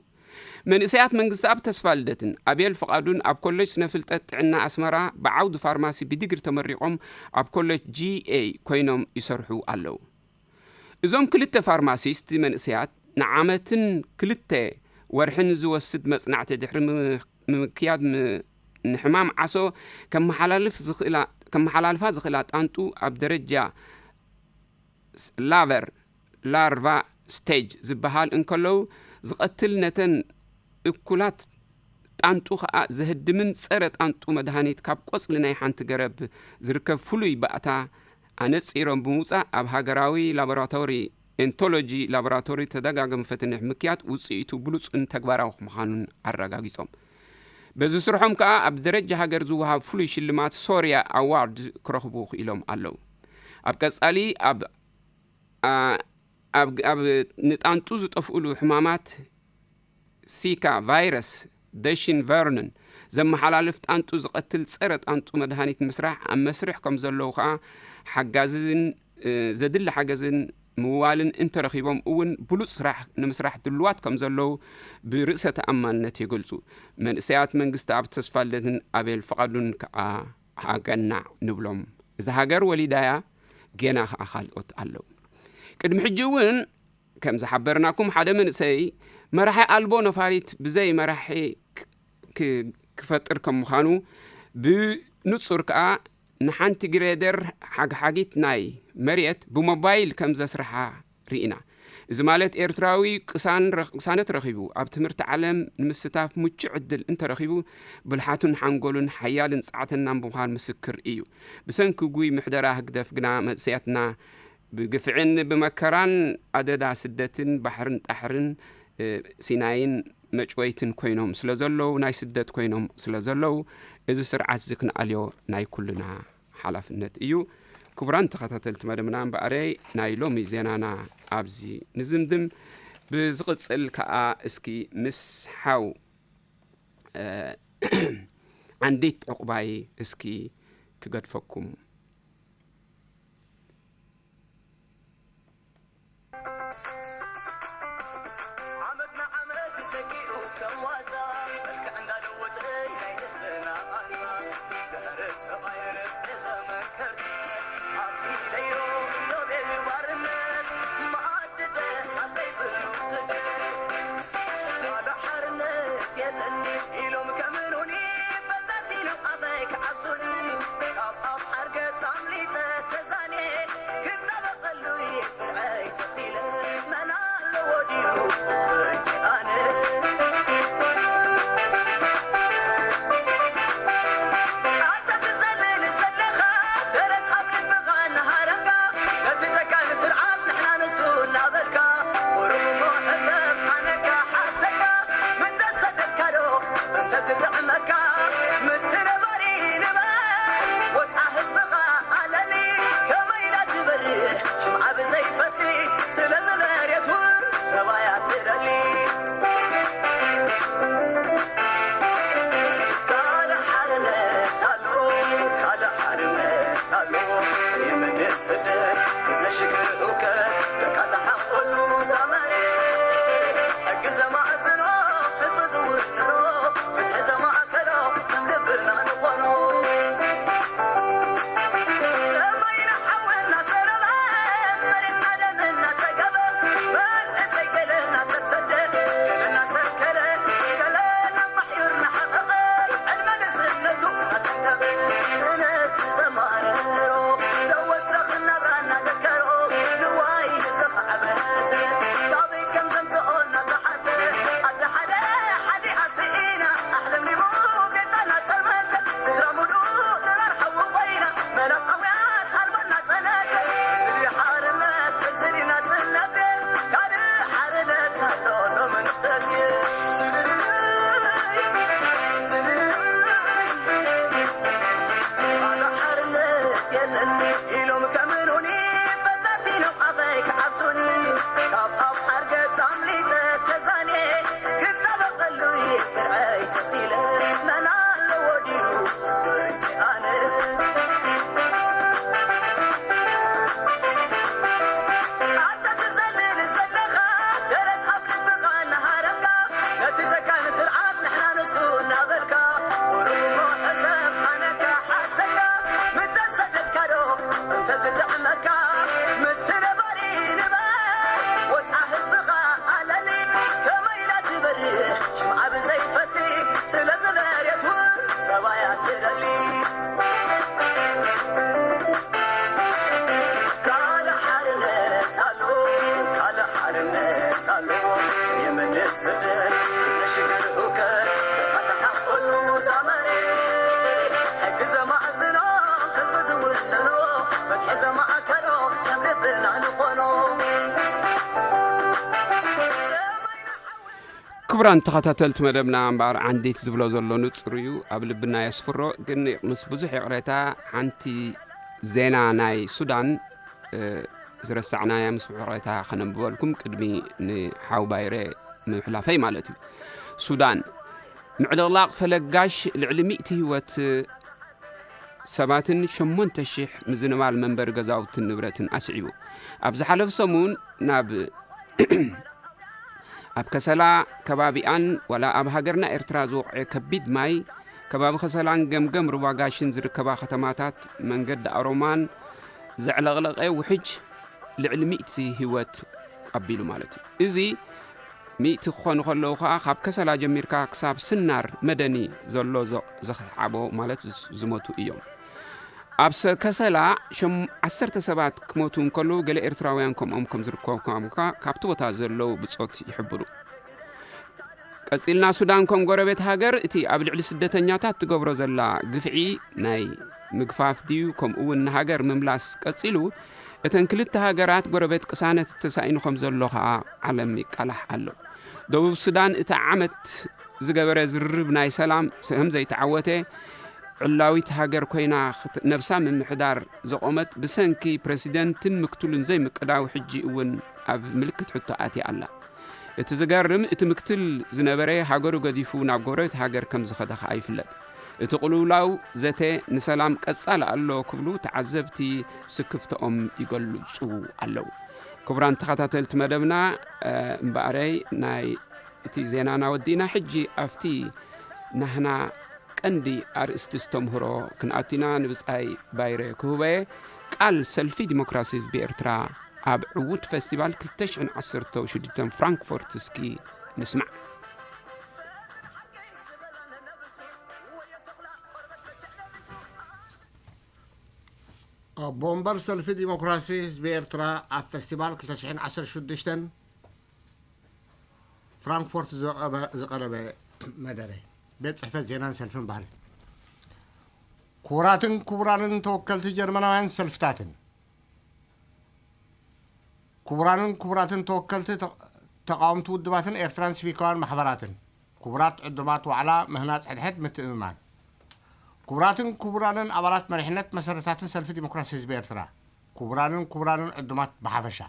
መንእሰያት መንግስቲ ኣብ ተስፋ ልደትን ኣቤል ፍቓዱን ኣብ ኮሌጅ ስነ ፍልጠት ጥዕና ኣስመራ ብዓውዲ ፋርማሲ ብዲግሪ ተመሪቖም ኣብ ኮሌጅ ጂ ኤ ኮይኖም ይሰርሑ ኣለዉ። እዞም ክልተ ፋርማሲስት መንእሰያት ንዓመትን ክልተ ወርሕን ዝወስድ መጽናዕቲ ድሕሪ ም-፣ ምምክያድ ም-፣ ንሕማም ዓሶ ከመሓላልፍ ዝኽእላ-፣ ከመሓላልፋ ዝኽእላ ጣንጡ ኣብ ደረጃ ስ-፣ ላቨር፣ ላርቫ ስቴጅ ዝበሃል እንከለዉ፣ ዝቐትል ነተን እኩላት ጣንጡ ኸኣ ዘህድምን ጸረ ጣንጡ መድሃኒት ካብ ቆጽሊ ናይ ሓንቲ ገረብ ዝርከብ ፍሉይ ባእታ ኣነጺሮም ብምውጻእ፣ ኣብ ሃገራዊ ላቦራቶሪ ኤንቶሎጂ ላቦራቶሪ ተደጋጋሚ ፈተነ ምክያድ ውጽኢቱ ብሉጽን ተግባራዊ ምዃኑን ኣረጋጊጾም። በዚ ስርሖም ከኣ ኣብ ደረጃ ሃገር ዝወሃብ ፍሉይ ሽልማት ሶርያ ኣዋርድ ክረኽቡ ክኢሎም ኣለዉ። ኣብ ቀጻሊ ኣብ፣ ኣ-፣ ኣብ፣ ኣብ ንጣንጡ ዝጠፍኡሉ ሕማማት ሲካ ቫይረስ፣ ደሽን ቨርንን ዘመሓላልፍ ጣንጡ ዝቐትል ጸረ ጣንጡ መድሃኒት ምስራሕ ኣብ መስርሕ ከም ዘለዉ ከኣ ሓጋዝን፣ እ፣ ዘድሊ ሓገዝን ምዋልን እንተረኺቦም እውን ብሉጽ ስራሕ ንምስራሕ ድልዋት ከም ዘለዉ ብርእሰ ተኣማንነት ይገልጹ። መንእሰያት መንግስቲ ኣብ ተስፋ ልደትን ኣቤል ፍቓዱን ከኣ ኣገናዕ ንብሎም። እዛ ሃገር ወሊዳያ፣ ገና ከኣ ካልኦት ኣለዉ። ቅድሚ ሕጂ እውን ከም ዝሓበርናኩም ሓደ መንእሰይ መራሒ ኣልቦ ነፋሪት ብዘይ መራሒ ክ-፣ ክ-፣ ክፈጥር ከም ምዃኑ ብንጹር ከኣ ንሓንቲ ግሬደር ሓግሓጊት ናይ መሬት ብሞባይል ከም ዘስርሓ ርኢና። እዚ ማለት ኤርትራዊ ቅሳን ረኽ-፣ ቅሳነት ረኺቡ ኣብ ትምህርቲ ዓለም ንምስታፍ ምቹእ ዕድል እንተረኺቡ ብልሓቱን ሓንጎሉን ሓያልን ጻዕተናን ብምዃን ምስክር እዩ። ብሰንኪ ጉይ ምሕደራ ህግደፍ ግና መንእሰያትና ብግፍዕን ብመከራን ኣደዳ ስደትን ባሕርን ጣሕርን፣ እ፣ ሲናይን መጭወይትን ኮይኖም ስለ ዘለዉ፣ ናይ ስደት ኮይኖም ስለ ዘለዉ፣ እዚ ስርዓት እዚ ክንኣልዮ ናይ ኩልና ሓላፍነት እዩ። ክቡራን ተኸታተልቲ መደብና እምበኣረይ ናይ ሎሚ ዜናና ኣብዚ ንዝምድም። ብዝቕጽል ከኣ እስኪ ምስ ሓው፣ እ፣ ዓንዲት ዕቑባይ እስኪ ክገድፈኩም። ዓመት ንዓመት ተኪኡ ከም ዋዛ መልክዕ እንዳለወጠ ናይ ህዝብና ቃንዛ ድሕሪ ሰብኣይ ርብዒ ዘመን ከርተት ኣቢለዮ ኢዮቤል ባርነት መኣዲ ደስ ኣብ ዘይብሉ ስደት። ካልእ ሓርነት የለን ኢሎም ከምኑኒ በታቲኖም ኣፈይ ክዓብሱኒ ካብ ኣፍ ዓርገ ክቡራን ተኸታተልቲ መደብና፣ እምበኣር ዓንዲት ዝብሎ ዘሎ ንጹር እዩ፣ ኣብ ልብና የስፍሮ። ግን ምስ ብዙሕ ይቕሬታ፣ ሓንቲ ዜና ናይ ሱዳን፣ እ፣ ዝረሳዕናያ፣ ምስ ይቕሬታ ከነንብበልኩም፣ ቅድሚ ንሓው ባይረ ምሕላፈይ ማለት እዩ። ሱዳን፣ ምዕልቕላቕ ፈለግ ጋሽ፣ ልዕሊ ሚእቲ ህይወት ሰባትን ሸሞንተ ሺሕ ምዝንባል መንበሪ ገዛውትን ንብረትን ኣስዒቡ። ኣብ ዝሓለፈ ሰሙን ናብ ኣብ ከሰላ ከባቢኣን ዋላ ኣብ ሃገርና ኤርትራ ዝወቕዐ ከቢድ ማይ፣ ከባቢ ከሰላን ገምገም ሩባ ጋሽን ዝርከባ ከተማታት መንገዲ ኣሮማን ዘዕለቕለቐ ውሕጅ ልዕሊ ሚእቲ ህይወት ኣቢሉ ማለት እዩ። እዚ ሚእቲ ክኾኑ ከለዉ ከኣ ካብ ከሰላ ጀሚርካ ክሳብ ስናር መደኒ ዘሎ ዘ-፣ ዘኽዓቦ ማለት ዝ-፣ ዝሞቱ እዮም። ኣብ ሰ-፣ ከሰላ ሸም-፣ ዓሰርተ ሰባት ክሞቱ እንከለዉ፣ ገለ ኤርትራውያን ከምኦም ከም ዝርከቡ ከኣ ካብቲ ቦታ ዘለዉ ብጾት ይሕብሩ። ቀጺልና፣ ሱዳን ከም ጎረቤት ሃገር እቲ ኣብ ልዕሊ ስደተኛታት ትገብሮ ዘላ ግፍዒ ናይ ምግፋፍ ድዩ፣ ከምኡ እውን ንሃገር ምምላስ ቀጺሉ፣ እተን ክልተ ሃገራት ጎረቤት ቅሳነት ተሳኢኑ ከም ዘሎ ከኣ ዓለም ይቃላሕ ኣሎ። ደቡብ ሱዳን እቲ ዓመት ዝገበረ ዝርርብ ናይ ሰላም ከም ዘይተዓወተ፣ ዕላዊት ሃገር ኮይና ክት-፣ ነብሳ ምምሕዳር ዘቖመት ብሰንኪ ፕረሲደንትን ምክትሉን ዘይምቅዳው ሕጂ እውን ኣብ ምልክት ሕቶ ኣትያ ኣላ። እቲ ዝገርም፣ እቲ ምክትል ዝነበረ ሃገሩ ገዲፉ ናብ ጎረቤት ሃገር ከም ዝኸደ ከኣ ይፍለጥ። እቲ ቅልውላው ዘተ ንሰላም ቀጻሊ ኣሎ ክብሉ ተዓዘብቲ ስክፍተኦም ይገልጹ ኣለዉ። ክቡራን ተኸታተልቲ መደብና፣ እ፣ እምበኣረይ ናይ እቲ ዜናና ወዲእና። ሕጂ ኣብቲ ናህና ቀንዲ ኣርእስቲ ዝተምህሮ ክንኣቲና ንብጻይ ባይረ ክህበየ። ቃል ሰልፊ ዲሞክራሲ ህዝቢ ኤርትራ ኣብ ዕዉት ፈስቲቫል ክልተ ሽሕን ዓሰርተ ሽዱሽተን ፍራንክፎርት እስኪ ንስማዕ። ኣቦ ወንበር ሰልፊ ዲሞክራሲ ህዝቢ ኤርትራ ኣብ ፈስቲቫል ክልተ ሽሕን ዓሰርተ ሽዱሽተን ፍራንክፎርት ዝቐበ-፣ ዝቐረበ መደረ። ቤት ጽሕፈት ዜናን ሰልፍን ባህልን። ክቡራትን ክቡራንን ተወከልቲ ጀርመናውያን ሰልፍታትን፣ ክቡራንን ክቡራትን ተወከልቲ ተ-፣ ተቓወምቲ ውድባትን ኤርትራን ሲቪካውያን ማሕበራትን፣ ክቡራት ዕዱማት ዋዕላ ምህናጽ ሕድሕድ ምትእምማን፣ ክቡራትን ክቡራንን ኣባላት መሪሕነት መሰረታትን ሰልፊ ዲሞክራሲ ህዝቢ ኤርትራ፣ ክቡራንን ክቡራንን ዕዱማት ብሓፈሻ።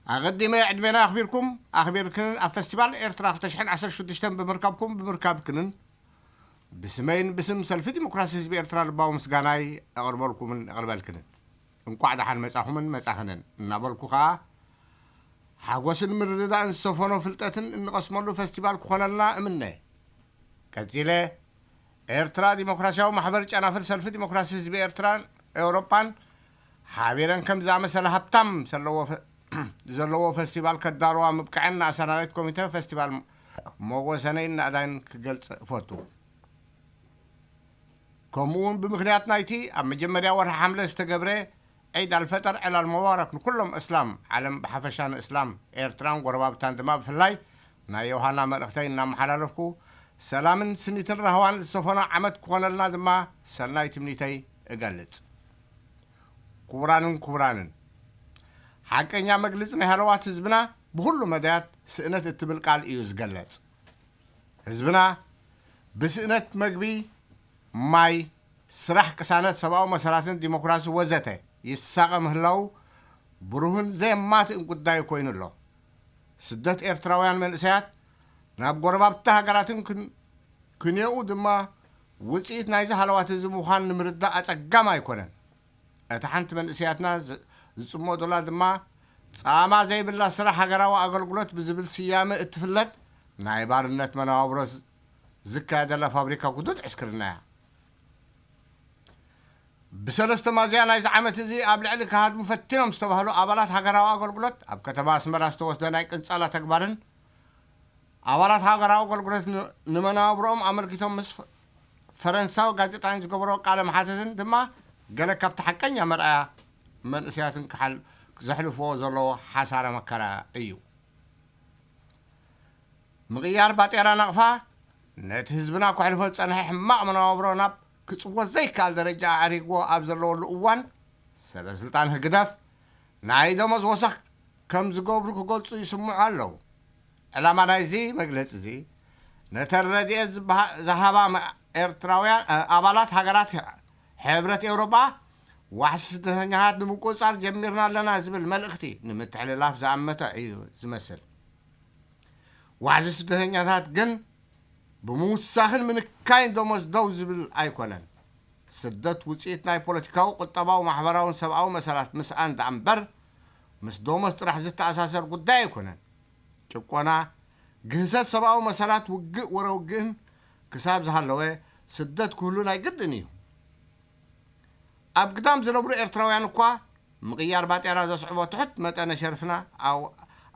ኣቐዲመ ዕድሜና ኣኽቢርኩም፣ ኣኽቢርክንን ኣብ ፈስቲቫል ኤርትራ ክልተ ሽሕን ዓሰርተ ሽዱሽተን ብምርካብኩም፣ ብምርካብክንን ብስመይን ብስም ሰልፊ ዲሞክራሲ ህዝቢ ኤርትራ ልባዊ ምስጋናይ ኣቕርበልኩምን ኣቕርበልክንን። እንቋዕ ደሓን መጻኹምን መጻኽንን እናበልኩ ኸኣ፣ ሓጎስን ምርድዳእን ዝሰፈኖ ፍልጠትን እንቐስመሉ ፈስቲቫል ክኾነልና እምነ። ቀጺለ፣ ኤርትራ ዲሞክራሲያዊ ማሕበር ጨናፍር ሰልፊ ዲሞክራሲ ህዝቢ ኤርትራን ኤውሮጳን ሓቢረን ከም ዝኣመሰለ ሃብታም ዘለዎ ፈ-፣ ዘለዎ ፈስቲቫል ከዳልዋ ምብቅዐን ንኣሰናዳኢት ኮሚተ ፈስቲቫል ሞጎሰነይን ናእዳይን ክገልጽ እፈቱ። ከምኡ እውን ብምኽንያት ናይቲ ኣብ መጀመርያ ወርሒ ሓምለ ዝተገብረ ዒድ ኣልፈጠር ዕላል መባረክ ንኩሎም እስላም ዓለም ብሓፈሻ ንእስላም ኤርትራን ጎረባብታን ድማ ብፍላይ ናይ ዮሃና መልእኽተይ እናመሓላለፍኩ፣ ሰላምን ስኒትን ራህዋን ዝሰፈኖ ዓመት ክኾነልና ድማ ሰናይ ትምኒተይ እገልጽ። ክቡራንን ክቡራንን፣ ሓቀኛ መግልጺ ናይ ሃለዋት ህዝብና ብኹሉ መዳያት ስእነት እትብል ቃል እዩ ዝገለጽ። ህዝብና ብስእነት መግቢ፣ ማይ፣ ስራሕ፣ ቅሳነት ሰብኣዊ መሰላትን ዲሞክራሲ ወዘተ ይሳቐ ምህላው ብሩህን ዘየማትእን ጉዳይ ኮይኑ ኣሎ። ስደት ኤርትራውያን መንእሰያት ናብ ጎረባብቲ ሃገራትን ክን-፣ ክንየኡ ድማ ውጽኢት ናይዚ ሃለዋት እዚ ምዃን ንምርዳእ ኣጸጋሚ ኣይኮነን። እታ ሓንቲ መንእሰያትና ዝ-፣ ዝጽመዱላ ድማ ጻማ ዘይብላ ስራሕ ሃገራዊ ኣገልግሎት ብዝብል ስያመ እትፍለጥ ናይ ባርነት መነባብሮ ዝ-፣ ዝካየደላ ፋብሪካ ጉዱድ ዕስክርና እያ። ብሰለስተ ሚያዝያ ናይዚ ዓመት እዚ ኣብ ልዕሊ ክሃድሙ ፈቲኖም ዝተባህሉ ኣባላት ሃገራዊ ኣገልግሎት ኣብ ከተማ ኣስመራ ዝተወስደ ናይ ቅንጻላ ተግባርን ኣባላት ሃገራዊ ኣገልግሎት ን-፣ ንመነባብሮኦም ኣመልኪቶም ምስ ፈ-፣ ፈረንሳዊ ጋዜጣን ዝገበሮ ቃለ መሓተትን ድማ ገለ ካብቲ ሓቀኛ መርኣያ መንእሰያትን ክሓል-፣ ዘሕልፍዎ ዘለዎ ሓሳረ መከራ እዩ። ምቕያር ባጤራ ናቕፋ ነቲ ህዝብና ከሕልፎ ዝጸንሐ ሕማቕ መነባብሮ ናብ ክጽወት ዘይከኣል ደረጃ ኣዕሪግዎ ኣብ ዘለወሉ እዋን፣ ሰበ ስልጣን ህግደፍ ናይ ደሞዝ ወሰኽ ከም ዝገብሩ ክገልጹ ይስምዑ ኣለዉ። ዕላማ ናይዚ መግለጺ እዚ፣ ነተን ረድኤት ዝበሃ-፣ ዝሃባ መ-፣ ኤርትራውያን፣ እ፣ ኣባላት ሃገራት ሕብረት ኤውሮጳ ዋሕሲ ስደተኛታት ንምቁጽጻር ጀሚርና ኣለና ዝብል መልእኽቲ ንምትሕልላፍ ዝኣመተ እዩ ዝመስል። ዋሕዚ ስደተኛታት ግን ብምውሳኽን ምንካይን ደሞዝ ደው ዝብል ኣይኮነን። ስደት ውጽኢት ናይ ፖለቲካዊ፣ ቁጠባዊ፣ ማሕበራውን ሰብኣዊ መሰላት ምስኣን ደኣ እምበር ምስ ደሞዝ ጥራሕ ዝተኣሳሰር ጉዳይ ኣይኮነን። ጭቆና፣ ግህሰት ሰብኣዊ መሰላት፣ ውግእ ወረ ውግእን ክሳብ ዝሃለወ ስደት ክህሉ ናይ ግድን እዩ። ኣብ ግዳም ዝነብሩ ኤርትራውያን እኳ ምቕያር ባጤራ ዘስዕቦ ትሑት መጠነ ሸርፍና ኣው-፣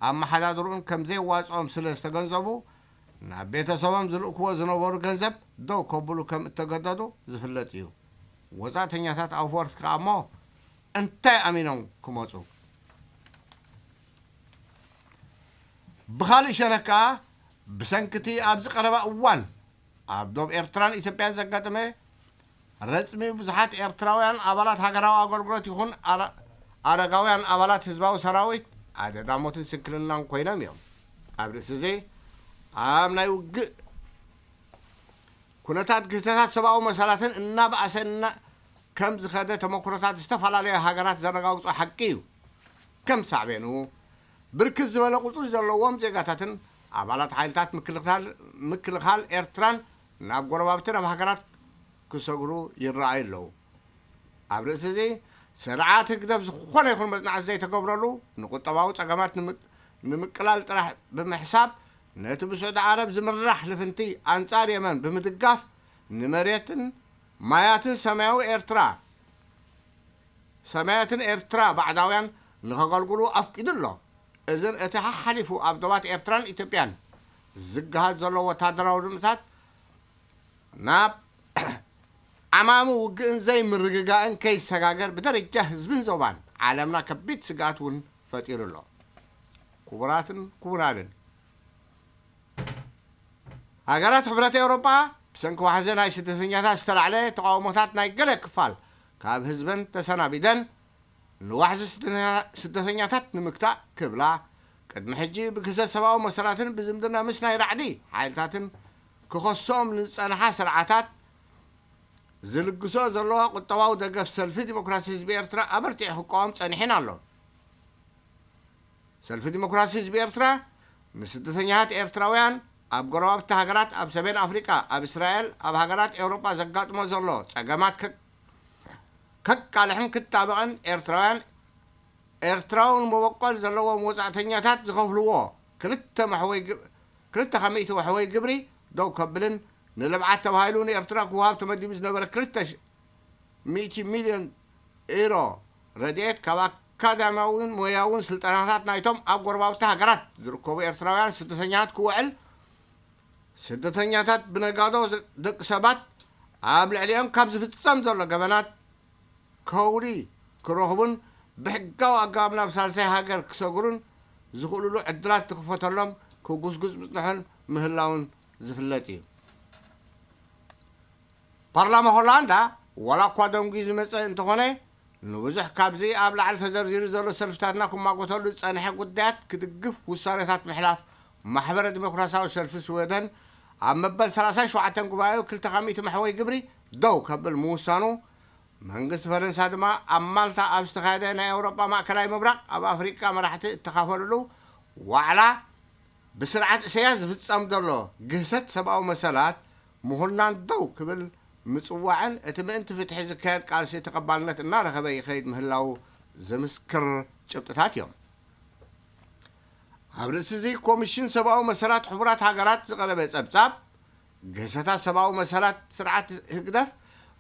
ኣመሓዳድርኡን ከም ዘየዋጽኦም ስለ ዝተገንዘቡ፣ ናብ ቤተሰቦም ዝልእክዎ ዝነበሩ ገንዘብ ደው ከብሉ ከም እተገደዱ ዝፍለጥ እዩ። ወጻእተኛታት ኣፈወርቂ ከኣ እሞ እንታይ ኣሚኖም ክመጹ? ብኻልእ ሸነክ ከኣ፣ ብሰንኪ እቲ ኣብዚ ቀረባ እዋን ኣብ ዶብ ኤርትራን ኢትዮጵያን ዘጋጠመ ረጽሚ፣ ብዙሓት ኤርትራውያን ኣባላት ሃገራዊ ኣገልግሎት ይኹን ኣረ-፣ ኣረጋውያን ኣባላት ህዝባዊ ሰራዊት ኣደዳ ሞትን ስንክልናን ኮይኖም እዮም። ኣብ ርእሲ እዚ፣ ኣብ ናይ ውግእ ኩነታት ግህሰታት ሰብኣዊ መሰላትን እናበኣሰ እና-፣ ከም ዝኸደ ተመክሮታት ዝተፈላለዩ ሃገራት ዘረጋግጾ ሓቂ እዩ። ከም ሳዕቤኑ፣ ብርክት ዝበለ ቁጽሪ ዘለዎም ዜጋታትን ኣባላት ሓይልታት ምክልኻል፣ ምክልኻል ኤርትራን ናብ ጎረባብቲ ናብ ሃገራት ክሰግሩ ይረኣዩ ኣለዉ። ኣብ ርእሲ እዚ፣ ስርዓት ህግደፍ ዝኾነ ይኹን መጽናዕቲ ዘይተገብረሉ፣ ንቁጠባዊ ጸገማት ንምቅ-፣ ንምቅላል ጥራሕ ብምሕሳብ፣ ነቲ ብስዑዲ ዓረብ ዝምራሕ ልፍንቲ ኣንጻር የመን ብምድጋፍ፣ ንመሬትን ማያትን ሰማያዊ ኤርትራ፣ ሰማያትን ኤርትራ ባዕዳውያን ንኸገልግሉ ኣፍቂዱ ኣሎ። እዝን እቲ ሓሓሊፉ ኣብ ዶባት ኤርትራን ኢትዮጵያን ዝገሃድ ዘሎ ወታደራዊ ርምታት ናብ ዓማሚ ውግእን ዘይምርግጋእን ከይሰጋገር ብደረጃ ህዝብን ዞባን ዓለምና ከቢድ ስግኣት እውን ፈጢሩ ኣሎ። ክቡራትን ክቡራንን፣ ሃገራት ሕብረት ኤውሮጳ ብሰንኪ ዋሕዚ ናይ ስደተኛታት ዝተላዕለ ተቓውሞታት ናይ ገለ ክፋል ካብ ህዝበን ተሰናቢደን፣ ንዋሕዚ ስደተኛ-፣ ስደተኛታት ንምግታእ ክብላ፣ ቅድሚ ሕጂ ብግህሰት ሰብኣዊ መሰላትን ብዝምድና ምስ ናይ ራዕዲ ሓይልታትን ክኸሶም ንዝጸንሓ ስርዓታት ዝልግሶ ዘለዋ ቁጠባዊ ደገፍ ሰልፊ ዲሞክራሲ ህዝቢ ኤርትራ ኣበርቲዑ ክቃወም ጸኒሑን ኣሎ። ሰልፊ ዲሞክራሲ ህዝቢ ኤርትራ ንስደተኛታት ኤርትራውያን ኣብ ጎረባብቲ ሃገራት፣ ኣብ ሰሜን ኣፍሪቃ፣ ኣብ እስራኤል፣ ኣብ ሃገራት ኤውሮጳ ዘጋጥሞ ዘሎ ጸገማት ከ-፣ ከቃልሕን ክጣበቕን ኤርትራውያን፣ ኤርትራውን መበቆል ዘለዎም ወጻእተኛታት ዝኸፍልዎ ክልተ መሕወይ ግ-፣ ክልተ ካብ ሚእቲ መሕወይ ግብሪ ደው ከብልን ንልምዓት ተባሂሉ ንኤርትራ ክወሃብ ተመዲቡ ዝነበረ ክልተ ሽ-፣ ሚእቲ ሚልዮን ኤሮ ረድኤት ካብ ኣካዳሚያውን ሞያውን ስልጠናታት ናይቶም ኣብ ጎረባብቲ ሃገራት ዝርከቡ ኤርትራውያን ስደተኛታት ክውዕል፣ ስደተኛታት ብነጋዶ ዝ-፣ ደቂ ሰባት ኣብ ልዕሊኦም ካብ ዝፍጸም ዘሎ ገበናት ከውሊ ክረኽቡን ብሕጋዊ ኣገባብ ናብ ሳልሳይ ሃገር ክሰግሩን ዝኽእሉሉ ዕድላት ትኽፈተሎም ክጉስጉስ ምጽንሑን ምህላውን ዝፍለጥ እዩ። ፓርላማ ሆላንዳ ዋላ እኳ ደንጉዩ ዝመጸ እንተኾነ፣ ንብዙሕ ካብዚ ኣብ ላዕሊ ተዘርዚሩ ዘሎ ሰልፍታትና ክማጎተሉ ዝጸንሐ ጉዳያት ክድግፍ ውሳኔታት ምሕላፍ ማሕበረ ዲሞክራሲያዊ ሰልፊ ስዌደን ኣብ መበል ሰላሳን ሸውዓተን ጉባኤኡ ክልተ ካብ ሚእቲ መሕወይ ግብሪ ደው ከብል ምውሳኑ፣ መንግስቲ ፈረንሳ ድማ ኣብ ማልታ ኣብ ዝተኻየደ ናይ ኣውሮጳ ማእከላይ ምብራቕ ኣብ ኣፍሪቃ መራሕቲ እተኻፈልሉ ዋዕላ ብስርዓት ኢሳያስ ዝፍጸም ዘሎ ግህሰት ሰብኣዊ መሰላት ምኹናን ደው ክብል ምጽዋዕን እቲ ምእንቲ ፍትሒ ዝካየድ ቃልሲ ተቐባልነት እናረኸበ ይኸይድ ምህላዉ ዝምስክር ጭብጥታት እዮም። ኣብ ርእሲ እዚ ኮሚሽን ሰብኣዊ መሰላት ሕቡራት ሃገራት ዝቐረበ ጸብጻብ፣ ግህሰታት ሰብኣዊ መሰላት ስርዓት ህግደፍ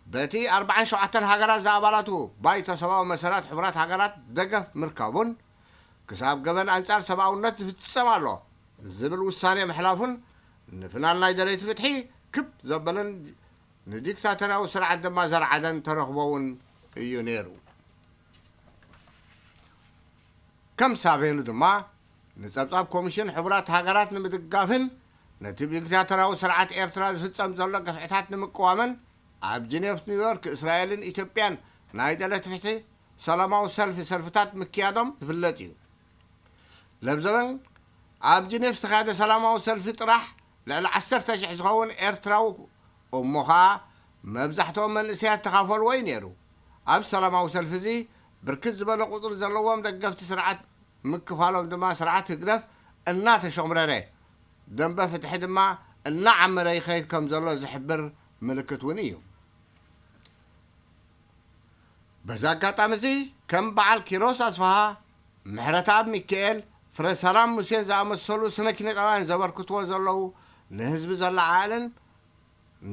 በቲ ኣርባዓን ሸውዓተን ሃገራት ዝኣባላቱ ባይቶ ሰብኣዊ መሰላት ሕቡራት ሃገራት ደገፍ ምርካቡን፣ ክሳብ ገበን ኣንጻር ሰብኣውነት ዝፍጸም ኣሎ ዝብል ውሳኔ ምሕላፉን፣ ንፍናን ናይ ደለይቲ ፍትሒ ክብ ዘበለን ንዲክታቶርያዊ ስርዓት ድማ ዘርዓደን ተረኽቦ እውን እዩ ነይሩ። ከም ሳቤኑ ድማ፣ ንጸብጻብ ኮሚሽን ሕቡራት ሃገራት ንምድጋፍን ነቲ ብዲክታቶርያዊ ስርዓት ኤርትራ ዝፍጸም ዘሎ ግፍዕታት ንምቅዋምን፣ ኣብ ጀኔቭ ኒውዮርክ እስራኤልን ኢትዮጵያን ናይ ደለይቲ ፍትሒ ሰላማዊ ሰልፊ ሰልፍታት ምክያዶም ዝፍለጥ እዩ። ለብዘበን ኣብ ጅኔቭ ዝተኻየደ ሰላማዊ ሰልፊ ጥራሕ ልዕሊ ዓሰርተ ሽሕ ዝኸውን ኤርትራዊ እሞ ኸኣ መብዛሕትኦም መንእሰያት ተኻፈልዎ እዩ ነይሩ። ኣብ ሰላማዊ ሰልፊ እዚ ብርክት ዝበለ ቁፅሪ ዘለዎም ደገፍቲ ስርዓት ምክፋሎም ድማ ስርዓት ህግደፍ እናተሸምረረ፣ ደንበ ፍትሒ ድማ እናዓመረ ይኸይድ ከም ዘሎ ዝሕብር ምልክት እውን እዩ። በዚ ኣጋጣሚ እዚ ከም በዓል ኪሮስ ኣስፍሃ፣ ምሕረተኣብ ሚካኤል፣ ፍረ ሰላም ሙሴን ዝኣመሰሉ ስነ ኪነጣውያን ዘበርክትዎ ዘለዉ ንህዝቢ ዘለዓዕልን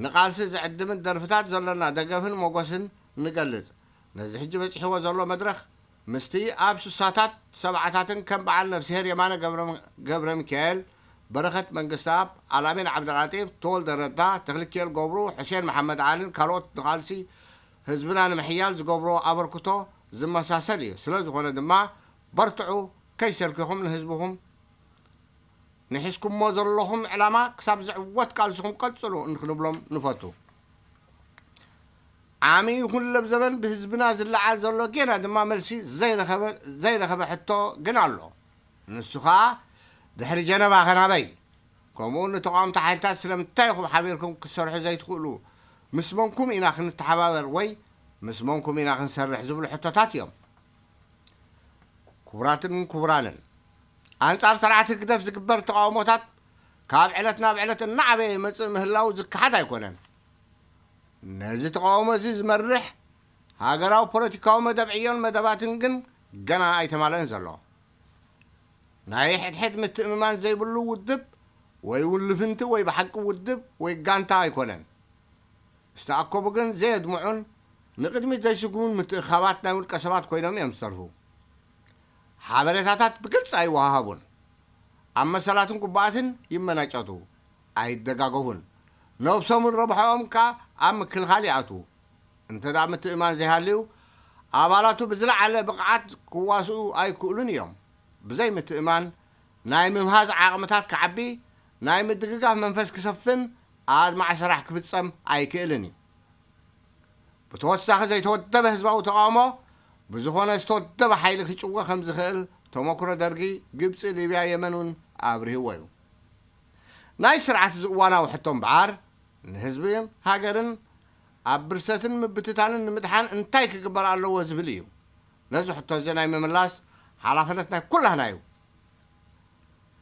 ንቓልሲ ዝዕድምን ደርፍታት ዘሎና ደገፍን ሞጎስን ንገልጽ። ነዚ ሕጂ በጺሕዎ ዘሎ መድረኽ ምስቲ ኣብ ሱሳታት ሰብዓታትን ከም በዓል ነፍስሄር የማነ ገብረ ሚካኤል፣ በረኸት መንግስተኣብ፣ ኣላሚን ዓብደልዓጢፍ፣ ተወልደ ረዳ፣ ተኽልኪኤል ገብሩ፣ ሕሴን መሓመድ ዓልን ካልኦት ንቓልሲ ህዝብና ንምሕያል ዝገብርዎ ኣበርክቶ ዝመሳሰል እዩ። ስለ ዝኾነ ድማ በርትዑ፣ ከይሰልኪኹም ንህዝብኹም ንሒዝኩሞ ዘለኹም ዕላማ ክሳብ ዝዕወት ቃልስኹም ቀጽሉ እንክንብሎም ንፈቱ። ዓሚ ይኹን ለብዘበን ብህዝብና ዝለዓል ዘሎ ጌና ድማ መልሲ ዘይረኸበ ሕቶ ግን ኣሎ። ንሱ ኸኣ ድሕሪ ጀነቫ ኸናበይ? ከምኡ እውን ንተቓወምቲ ሓይልታት ስለምንታይ ኢኹም ሓቢርኩም ክትሰርሑ ዘይትኽእሉ? ምስ መንኩም ኢና ክንተሓባበር ወይ ምስ መንኩም ኢና ክንሰርሕ ዝብሉ ሕቶታት እዮም። ክቡራትን ክቡራንን፣ ኣንጻር ስርዓት ህግደፍ ዝግበር ተቓውሞታት ካብ ዕለት ናብ ዕለት እናዓበየ ይመጽእ ምህላው ዝከሓድ ኣይኮነን። ነዚ ተቓውሞ እዚ ዝመርሕ ሃገራዊ ፖለቲካዊ መደብ ዕዮን መደባትን ግን ገና ኣይተማልአን ዘሎ። ናይ ሕድሕድ ምትእምማን ዘይብሉ ውድብ ወይ እውን ልፍንቲ ወይ ብሓቂ ውድብ ወይ ጋንታ ኣይኮነን። ዝተኣከቡ ግን ዘየድምዑን ንቕድሚት ዘይስጉሙን ምትእኻባት ናይ ውልቀ ሰባት ኮይኖም እዮም ዝተርፉ። ሓበሬታታት ብግልፂ ኣይወሃሃቡን። ኣብ መሰላትን ጉባኣትን ይመናጨቱ፣ ኣይደጋገፉን። ነብሶምን ረብሖኦም ከኣ ኣብ ምክልኻል ይኣትዉ። እንተ ደኣ ምትእማን ዘይሃልዩ፣ ኣባላቱ ብዝለዓለ ብቕዓት ክዋስኡ ኣይክእሉን እዮም። ብዘይ ምትእማን ናይ ምምሃዝ ዓቕምታት ክዓቢ፣ ናይ ምድግጋፍ መንፈስ ክሰፍን ኣድማዒ ስራሕ ክፍጸም ኣይክእልን እዩ። ብተወሳኺ ዘይተወደበ ህዝባዊ ተቓውሞ ብዝኾነ ዝተወደበ ሓይሊ ክጭወ ከም ዝኽእል ተመክሮ ደርጊ፣ ግብጺ፣ ሊብያ፣ የመን እውን ኣብሪህዎ እዩ። ናይ ስርዓት እዚ እዋናዊ ሕቶ እምበኣር ንህዝብን ሃገርን ኣብ ብርሰትን ምብትታንን ንምድሓን እንታይ ክግበር ኣለዎ ዝብል እዩ። ነዚ ሕቶ እዚ ናይ ምምላስ ሓላፍነት ናይ ኩላህና እዩ።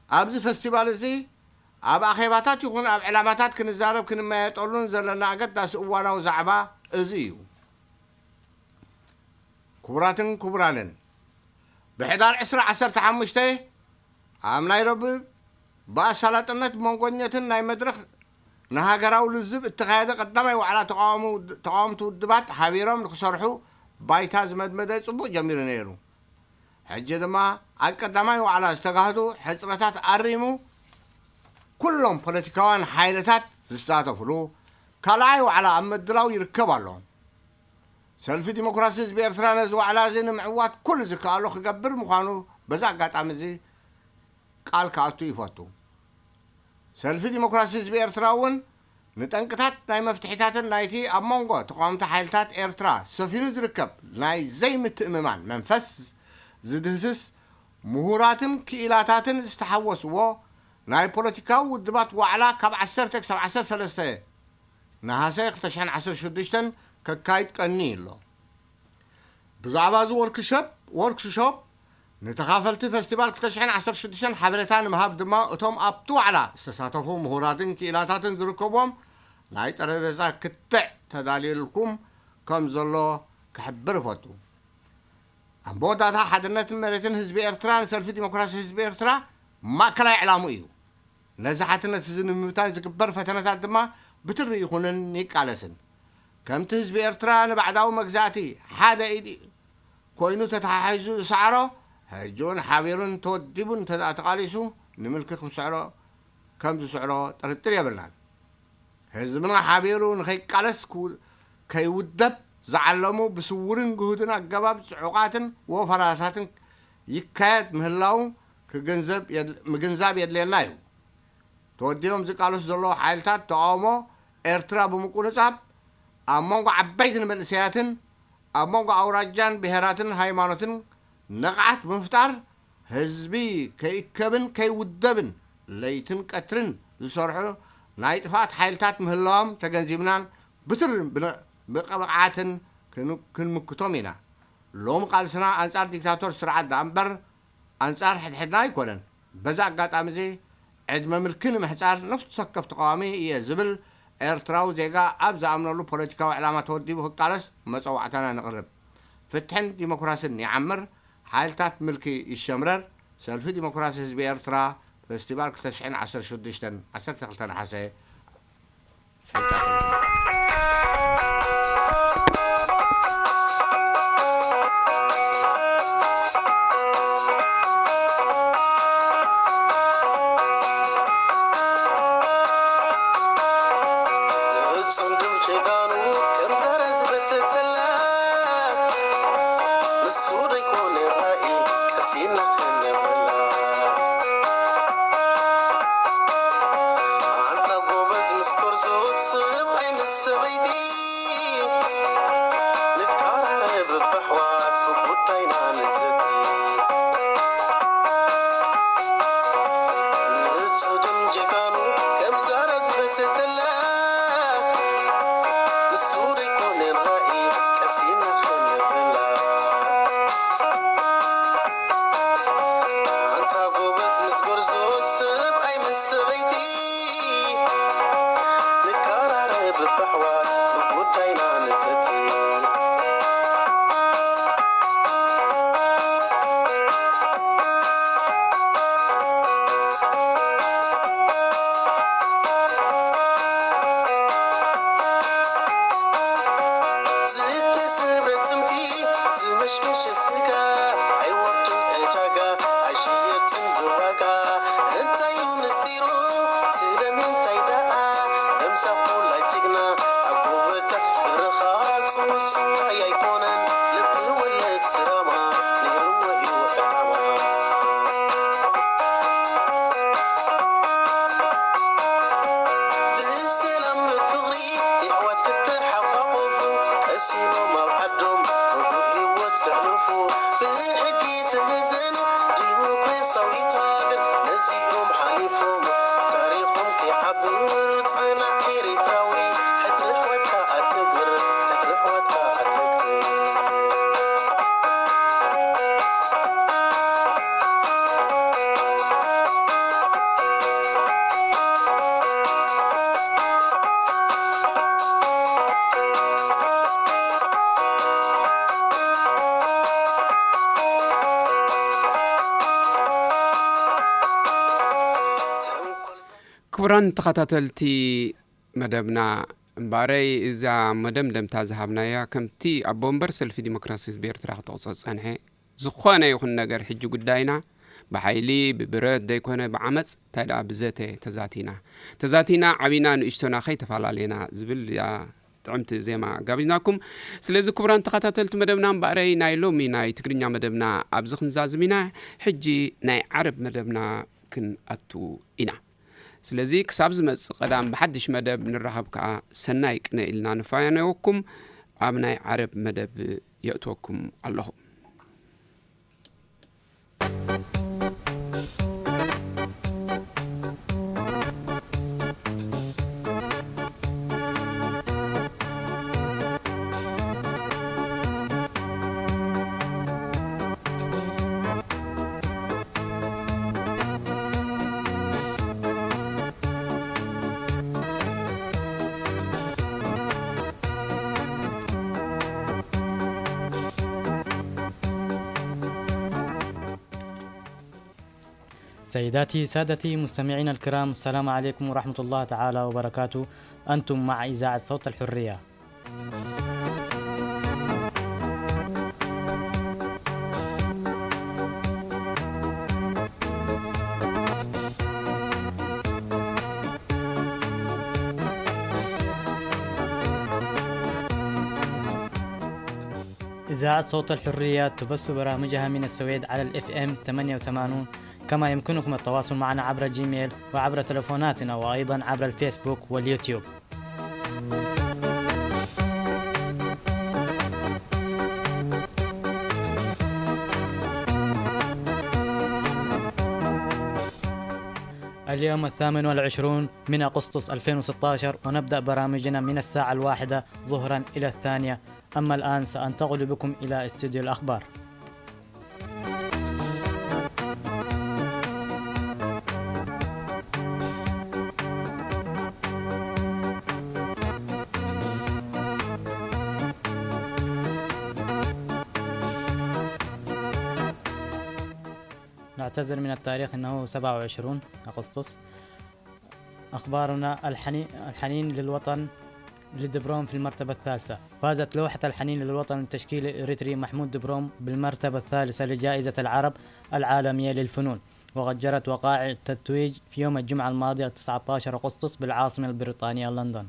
ኣብዚ ፈስቲቫል እዚ ኣብ ኣኼባታት ይኹን ኣብ ዕላማታት ክንዛረብ ክንመያየጠሉን ዘለና ኣገዳሲ እዋናዊ ዛዕባ እዚ እዩ። ክቡራትን ክቡራንን፣ ብሕዳር ዕስራ ዓሰርተ ሓሙሽተ ኣብ ናይሮቢ ብኣሳላጥነት መንጎኘትን ናይ መድረኽ ንሃገራዊ ልዝብ እተኻየደ ቀዳማይ ዋዕላ ተቓወሙ-፣ ተቓወምቲ ውድባት ሓቢሮም ንክሰርሑ ባይታ ዝመድመደ ጽቡቕ ጀሚሩ ነይሩ። ሕጂ ድማ ኣብ ቀዳማይ ዋዕላ ዝተጋህዱ ሕጽረታት ኣሪሙ ኩሎም ፖለቲካውያን ሓይልታት ዝሳተፍሉ ካልኣይ ዋዕላ ኣብ ምድላው ይርከብ ኣሎ። ሰልፊ ዲሞክራሲ ህዝቢ ኤርትራ ነዚ ዋዕላ እዚ ንምዕዋት ኩሉ ዝከኣሎ ክገብር ምዃኑ በዚ ኣጋጣሚ እዚ ቃል ክኣቱ ይፈቱ። ሰልፊ ዲሞክራሲ ህዝቢ ኤርትራ እውን ንጠንቅታት ናይ መፍትሒታትን ናይቲ ኣብ መንጎ ተቓወምቲ ሓይልታት ኤርትራ ሰፊኑ ዝርከብ ናይ ዘይምትእምማን መንፈስ ዝድህስስ ምሁራትን ክኢላታትን ዝተሓወስዎ ናይ ፖለቲካዊ ውድባት ዋዕላ ካብ ዓሰርተ ክሳብ ዓሰርተ ሰለስተ ነሃሰ ክልተ ሽሕን ዓሰርተ ሽዱሽተን ከካይድ ቀንዩ ኣሎ። ብዛዕባ እዚ ወርክሸፕ፣ ወርክሾፕ፣ ንተኻፈልቲ ፈስቲቫል ክልተ ሽሕን ዓሰርተ ሽዱሽተን ሓበሬታ ንምሃብ ድማ እቶም ኣብቲ ዋዕላ ዝተሳተፉ ምሁራትን ክኢላታትን ዝርከብዎም ናይ ጠረጴዛ ክትዕ ተዳልየልኩም ከም ዘሎ ክሕብር እፈቱ። ኣብ መወዳእታ ሓድነትን መሬትን ህዝቢ ኤርትራ ንሰልፊ ዲሞክራሲ ህዝቢ ኤርትራ ማእከላይ ዕላሙ እዩ። ነዚ ሓድነት እዚ ንምብታን ዝግበር ፈተነታት ድማ ብትሪ ይኹንን ይቃለስን። ከምቲ ህዝቢ ኤርትራ ንባዕዳዊ መግዛእቲ ሓደ ኢድ ኮይኑ ተተሓሒዙ ዝሰዓሮ፣ ሕጂ እውን ሓቢሩን ተወዲቡን እንተ ደኣ ተቓሊሱ ንምልኪ ክምስዕሮ፣ ከም ዝስዕሮ ጥርጥር የብልናን። ህዝብና ሓቢሩ ንኸይቃለስ ክው-፣ ከይውደብ ዝዓለሙ ብስውርን ግሁድን ኣገባብ ጽዑቓትን ወፈራታትን ይካየድ ምህላዉ ክግንዘብ የድ-፣ ምግንዛብ የድልየና እዩ። ተወዲቦም ዝቃለሱ ዘለዉ ሓይልታት ተቓውሞ ኤርትራ ብምቁንጻብ ኣብ መንጎ ዓበይትን መንእሰያትን ኣብ መንጎ ኣውራጃን ብሄራትን ሃይማኖትን ንቕዓት ብምፍጣር ህዝቢ ከይከብን ከይውደብን ለይትን ቀትርን ዝሰርሑ ናይ ጥፍኣት ሓይልታት ምህላዎም ተገንዚብናን ብትር ብነ-፣ ብቕብዓትን ክን-፣ ክንምክቶም ኢና። ሎሚ ቃልስና ኣንጻር ዲክታቶር ስርዓት ደኣ እምበር ኣንጻር ሕድሕድና ኣይኮነን። በዚ ኣጋጣሚ እዚ ዕድመ ምልኪ ንምሕጻር ነፍሲ ወከፍ ተቃዋሚ እየ ዝብል ኤርትራዊ ዜጋ ኣብ ዝኣምነሉ ፖለቲካዊ ዕላማ ተወዲቡ ክቃለስ መጸዋዕታና ነቕርብ። ፍትሕን ዲሞክራስን ይዓምር፣ ሓይልታት ምልኪ ይሸምረር። ሰልፊ ዲሞክራሲ ህዝቢ ኤርትራ፣ ፈስቲቫል ክልተ ሽሕን ዓሰርተ ሽዱሽተን፣ ዓሰርተ ክልተ ነሓሰ። ንጽምድም ጀጋኑ ከም ዘረ ዝበሰሰላ፣ ንሱ ደይኮነ ራኢ ቀሲና ከነብረላ። ኣንታ ጎበዝ ምስ ጎርዞ፣ ሰብኣይ ምስ ሰበይቲ፣ ንቀራረብ በሕዋት ብጉዳይና ንዘቲ። ንጽምድም ጀጋኑ ከም ዘረ ዝበሰሰላ፣ ንሱ ደይኮነ ራኢ ቀሲና ከነብረላ። ኣንታ ጎበዝ ምስ ጎርዞ፣ ሰብኣይ ምስ ሰበይቲ፣ ንቀራረብ በሕዋት ብጉዳይና ንዘቲ። ዝተሰብረ ጽምዲ ዝመሽመሸ ስጋ ኣይወርድን ዕዳጋ ኣይሽየጥን ብዋጋ። እንታዩ ምስጢሩ? ስለምንታይ ደኣ ደምሳ ኩላ ጅግና ኣብ ጎቦታት በረኻ ጽውጽዋይ ኣይኮነን ልቢ ወለድ ትራማ ነይርዎ እዩ ዕላማ። ብሰላም ብፍቕሪ የሕዋት ክተሓቋቆፉ ቀሲኖም ኣብ ዓዶም ርሁእ ህይወት ከሕልፉ ብሕጊ ትምዘን ዲሞክራሲያዊት ሃገር ነዚኦም ሓሊፎም ታሪኾም ከይዓብር ጽናዕ ኤሪትራዊ ሕድሪ ኣሕዋትካ ኣትግብር ሕድሪ ኣሕዋትካ ኣትግብር። ክቡራን ተኸታተልቲ መደብና፣ እምበኣረይ እዛ መደምደምታ ዝሃብናያ ከምቲ ኣቦ ወንበር ሰልፊ ዲሞክራሲ ህዝቢ ኤርትራ ክጠቕሶ ዝጸንሐ፣ ዝኾነ ይኹን ነገር ሕጂ ጉዳይና ብሓይሊ፣ ብብረት ዘይኮነ ብዓመጽ፣ እንታይ ደኣ ብዘተ ተዛቲና። ተዛቲና ዓቢና ንእሽቶና ከይተፈላለና ዝብል እያ ጥዕምቲ ዜማ ጋቢዝናኩም። ስለዚ ክቡራን ተኸታተልቲ መደብና፣ እምበኣረይ ናይ ሎሚ ናይ ትግርኛ መደብና ኣብዚ ክንዛዝም ኢና። ሕጂ ናይ ዓረብ መደብና ክንኣቱ ኢና። ስለዚ ክሳብ ዝመጽእ ቀዳም ብሓድሽ መደብ ንራኸብ ከኣ ሰናይ ቅነ ኢልና ንፋነወኩም። ኣብ ናይ ዓረብ መደብ የእትወኩም ኣለኹ። سيداتي سادتي مستمعينا الكرام، السلام عليكم ورحمة الله تعالى وبركاته. أنتم مع إذاعة صوت الحرية. إذاعة صوت الحرية تبث برامجها من السويد على الإف إم ثمانية وثمانون، كما يمكنكم التواصل معنا عبر جيميل وعبر تلفوناتنا وأيضًا عبر الفيسبوك واليوتيوب. اليوم الثامن والعشرون من أغسطس ألفين وستاشر، ونبدأ برامجنا من الساعة الواحدة ظهرا إلى الثانية. أما الآن سأنتقل بكم إلى استوديو الأخبار. نعتذر من التاريخ، إنه سبعة وعشرون أغسطس. أخبارنا: الحني-، الحنين للوطن لدبروم في المرتبة الثالثة. فازت لوحة الحنين للوطن للتشكيل الإريتري محمود دبروم بالمرتبة الثالثة لجائزة العرب العالمية للفنون، وقد جرت وقائع التتويج في يوم الجمعة الماضية تسعتاشر أغسطس بالعاصمة البريطانية لندن.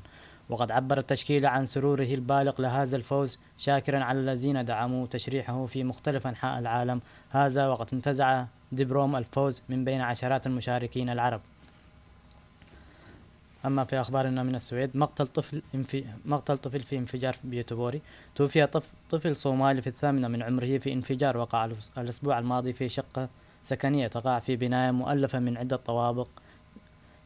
وقد عبر التشكيل عن سروره البالغ لهذا الفوز، شاكرا على الذين دعموا تشريحه في مختلف أنحاء العالم هذا، وقد انتزع دبروم الفوز من بين عشرات المشاركين العرب. أما في أخبارنا من السويد: مقتل طفل انف-، مقتل طفل في انفجار في بيتبوري. توفي طف-، طفل صومالي في الثامنة من عمره في انفجار وقع الأس-، الأسبوع الماضي في شقة سكنية تقع في بناية مؤلفة من عدة طوابق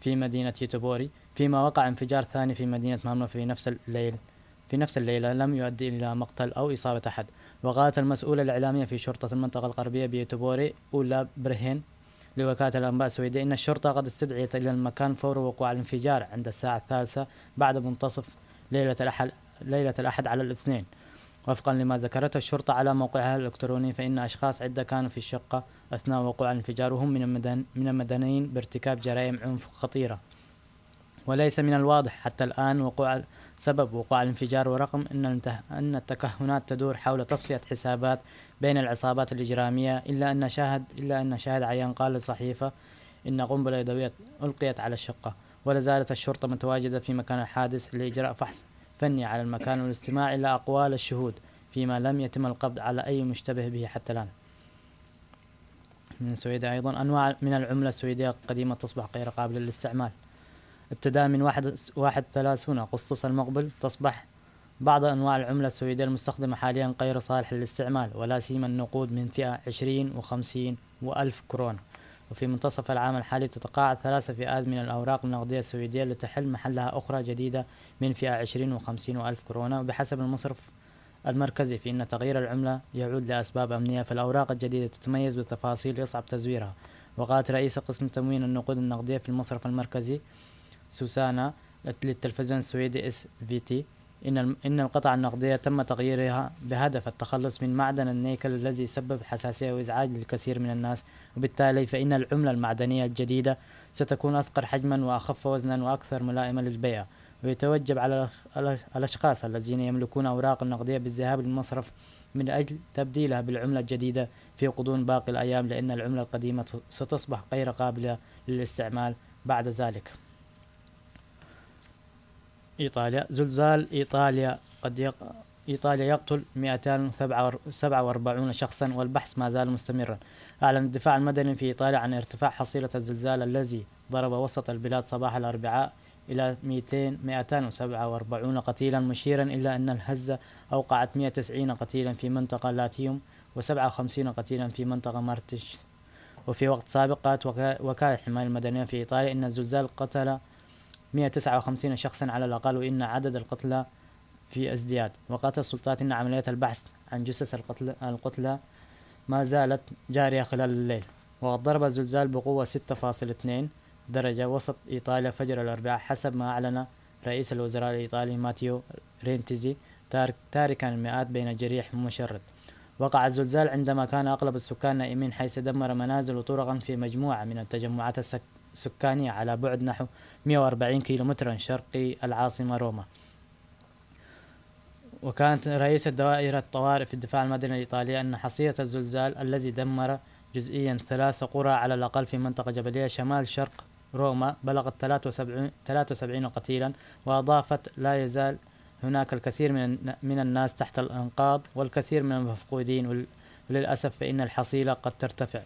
في مدينة يوتوبوري، فيما وقع انفجار ثاني في مدينة ماملو في نفس الليل، في نفس الليلة، لم يؤدي إلى مقتل أو إصابة أحد. وقالت المسؤولة الإعلامية في شرطة المنطقة الغربية بيوتوبوري، أولا برهين، لوكالة الأنباء السويدية إن الشرطة قد استدعيت إلى المكان فور وقوع الانفجار عند الساعة الثالثة بعد منتصف ليلة الأحد، ليلة الأحد على الاثنين. وفقا لما ذكرته الشرطة على موقعها الإلكتروني، فإن أشخاص عدة كانوا في الشقة أثناء وقوع الانفجار، وهم من المدن-، من المدنيين بارتكاب جرائم عنف خطيرة. وليس من الواضح حتى الآن وقوع، سبب وقوع الانفجار، ورغم أن الته-، أن التكهنات تدور حول تصفية حسابات بين العصابات الإجرامية، إلا أن شاهد، إلا أن شاهد عيان قال للصحيفة إن قنبلة يدوية ألقيت على الشقة. ولا زالت الشرطة متواجدة في مكان الحادث لإجراء فحص فني على المكان والاستماع إلى أقوال الشهود، فيما لم يتم القبض على أي مشتبه به حتى الآن. من السويد أيضًا: أنواع من العملة السويدية القديمة تصبح غير قابلة للاستعمال. ابتداء من واحد، واحد وثلاثين أغسطس المقبل، تصبح بعض أنواع العملة السويدية المستخدمة حاليًا غير صالحة للاستعمال، ولا سيما النقود من فئة عشرين وخمسين وألف كورونا. وفي منتصف العام الحالي تتقاعد ثلاث فئات من الأوراق النقدية السويدية لتحل محلها أخرى جديدة من فئة عشرين وخمسين وألف كورونا، وبحسب المصرف المركزي في أن تغيير العملة يعود لأسباب أمنية، فالأوراق الجديدة تتميز بتفاصيل يصعب تزويرها. وقالت رئيسة قسم تموين النقود النقدية في المصرف المركزي سوسانا للتلفزيون السويدي إس في تي إن الم-، إن القطع النقدية تم تغييرها بهدف التخلص من معدن النيكل الذي سبب حساسية وإزعاج للكثير من الناس، وبالتالي فإن العملة المعدنية الجديدة ستكون أصغر حجمًا وأخف وزنًا وأكثر ملائمة للبيئة. ويتوجب على الأخ-، الأ-، الأشخاص الذين يملكون أوراق نقدية بالذهاب للمصرف من أجل تبديلها بالعملة الجديدة في غضون باقي الأيام، لأن العملة القديمة س-، ستصبح غير قابلة للاستعمال بعد ذلك. إيطاليا: زلزال إيطاليا قد يق-، إيطاليا يقتل مائتين وسبعة وأربعين شخصًا، والبحث ما زال مستمرًا. أعلن الدفاع المدني في إيطاليا عن ارتفاع حصيلة الزلزال الذي ضرب وسط البلاد صباح الأربعاء إلى مائتين، مائتين وسبعة وأربعين قتيلًا، مشيرًا إلى أن الهزة أوقعت مائة وتسعين قتيلًا في منطقة لاتيوم، وسبعة وخمسين قتيلًا في منطقة مارتش. وفي وقت سابق قالت وكا-، وكالة الحماية المدنية في إيطاليا إن الزلزال قتل مائة وتسعة وخمسين شخصًا على الأقل، وإن عدد القتلى في ازدياد. وقالت السلطات إن عمليات البحث عن جثث القتل-، القتلى ما زالت جارية خلال الليل. وقد ضرب الزلزال بقوة ستة فاصلة اثنين درجة وسط إيطاليا فجر الأربعاء، حسب ما أعلن رئيس الوزراء الإيطالي ماتيو رينتيزي، تار-، تاركًا المئات بين جريح ومشرد. وقع الزلزال عندما كان أغلب السكان نائمين، حيث دمر منازل وطرقًا في مجموعة من التجمعات السك-، السكانية على بعد نحو مائة وأربعين كيلومترًا شرقي العاصمة روما. وكانت رئيسة دائرة طوارئ في الدفاع المدني الإيطالية أن حصيلة الزلزال الذي دمر جزئيًا ثلاث قرى على الأقل في منطقة جبلية شمال شرق روما بلغت ثلاثة وسبعين، ثلاثة وسبعين قتيلًا، وأضافت: "لا يزال هناك الكثير من الن-، من الناس تحت الأنقاض والكثير من المفقودين، ول-، وللأسف فإن الحصيلة قد ترتفع."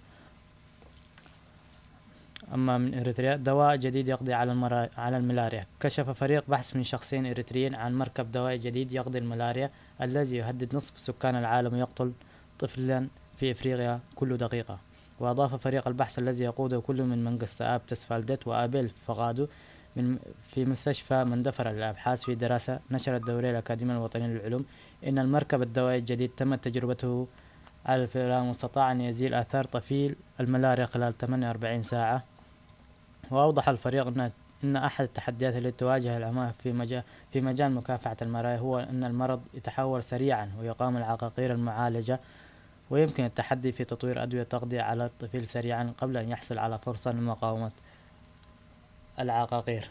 أما من إريتريا: دواء جديد يقضي على المرا-، على الملاريا. كشف فريق بحث من شخصين إريتريين عن مركب دوائي جديد يقضي الملاريا الذي يهدد نصف سكان العالم ويقتل طفلًا في إفريقيا كل دقيقة. وأضاف فريق البحث الذي يقوده كل من منغستاب تسفالدت وأبيل فقادو من، في مستشفى مندفرة للأبحاث في دراسة نشر الدورية الأكاديمية الوطنية للعلوم إن المركب الدوائي الجديد تمت تجربته على الفئران واستطاع أن يزيل آثار طفيل الملاريا خلال ثمانية وأربعين ساعة. وأوضح الفريق أن، إن أحد التحديات التي تواجه العلماء في مجا-، في مجال مكافحة الملاريا هو أن المرض يتحول سريعًا ويقاوم العقاقير المعالجة، ويمكن التحدي في تطوير أدوية تقضي على الطفيل سريعًا قبل أن يحصل على فرصة لمقاومة العقاقير.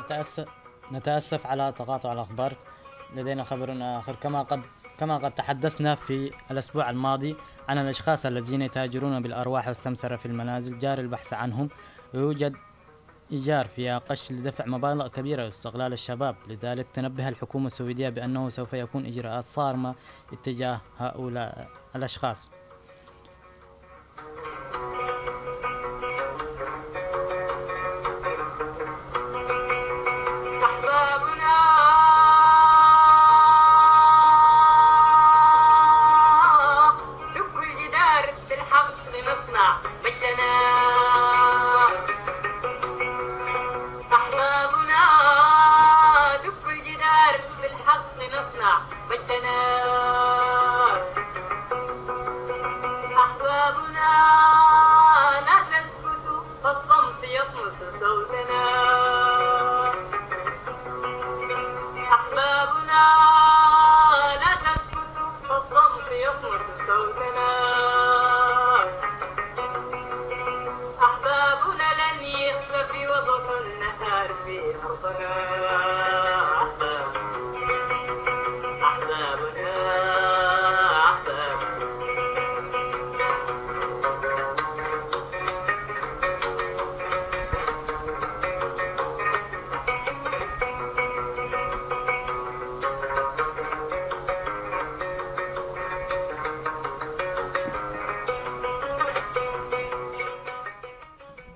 نتأسف، نتأسف على تقاطع الأخبار. لدينا خبر آخر. كما قد، كما قد تحدثنا في الأسبوع الماضي عن الأشخاص الذين يتاجرون بالأرواح والسمسرة في المنازل، جاري البحث عنهم، ويوجد إيجار فيها قش لدفع مبالغ كبيرة واستغلال الشباب. لذلك تنبه الحكومة السويدية بأنه سوف يكون إجراءات صارمة اتجاه هؤلاء الأشخاص.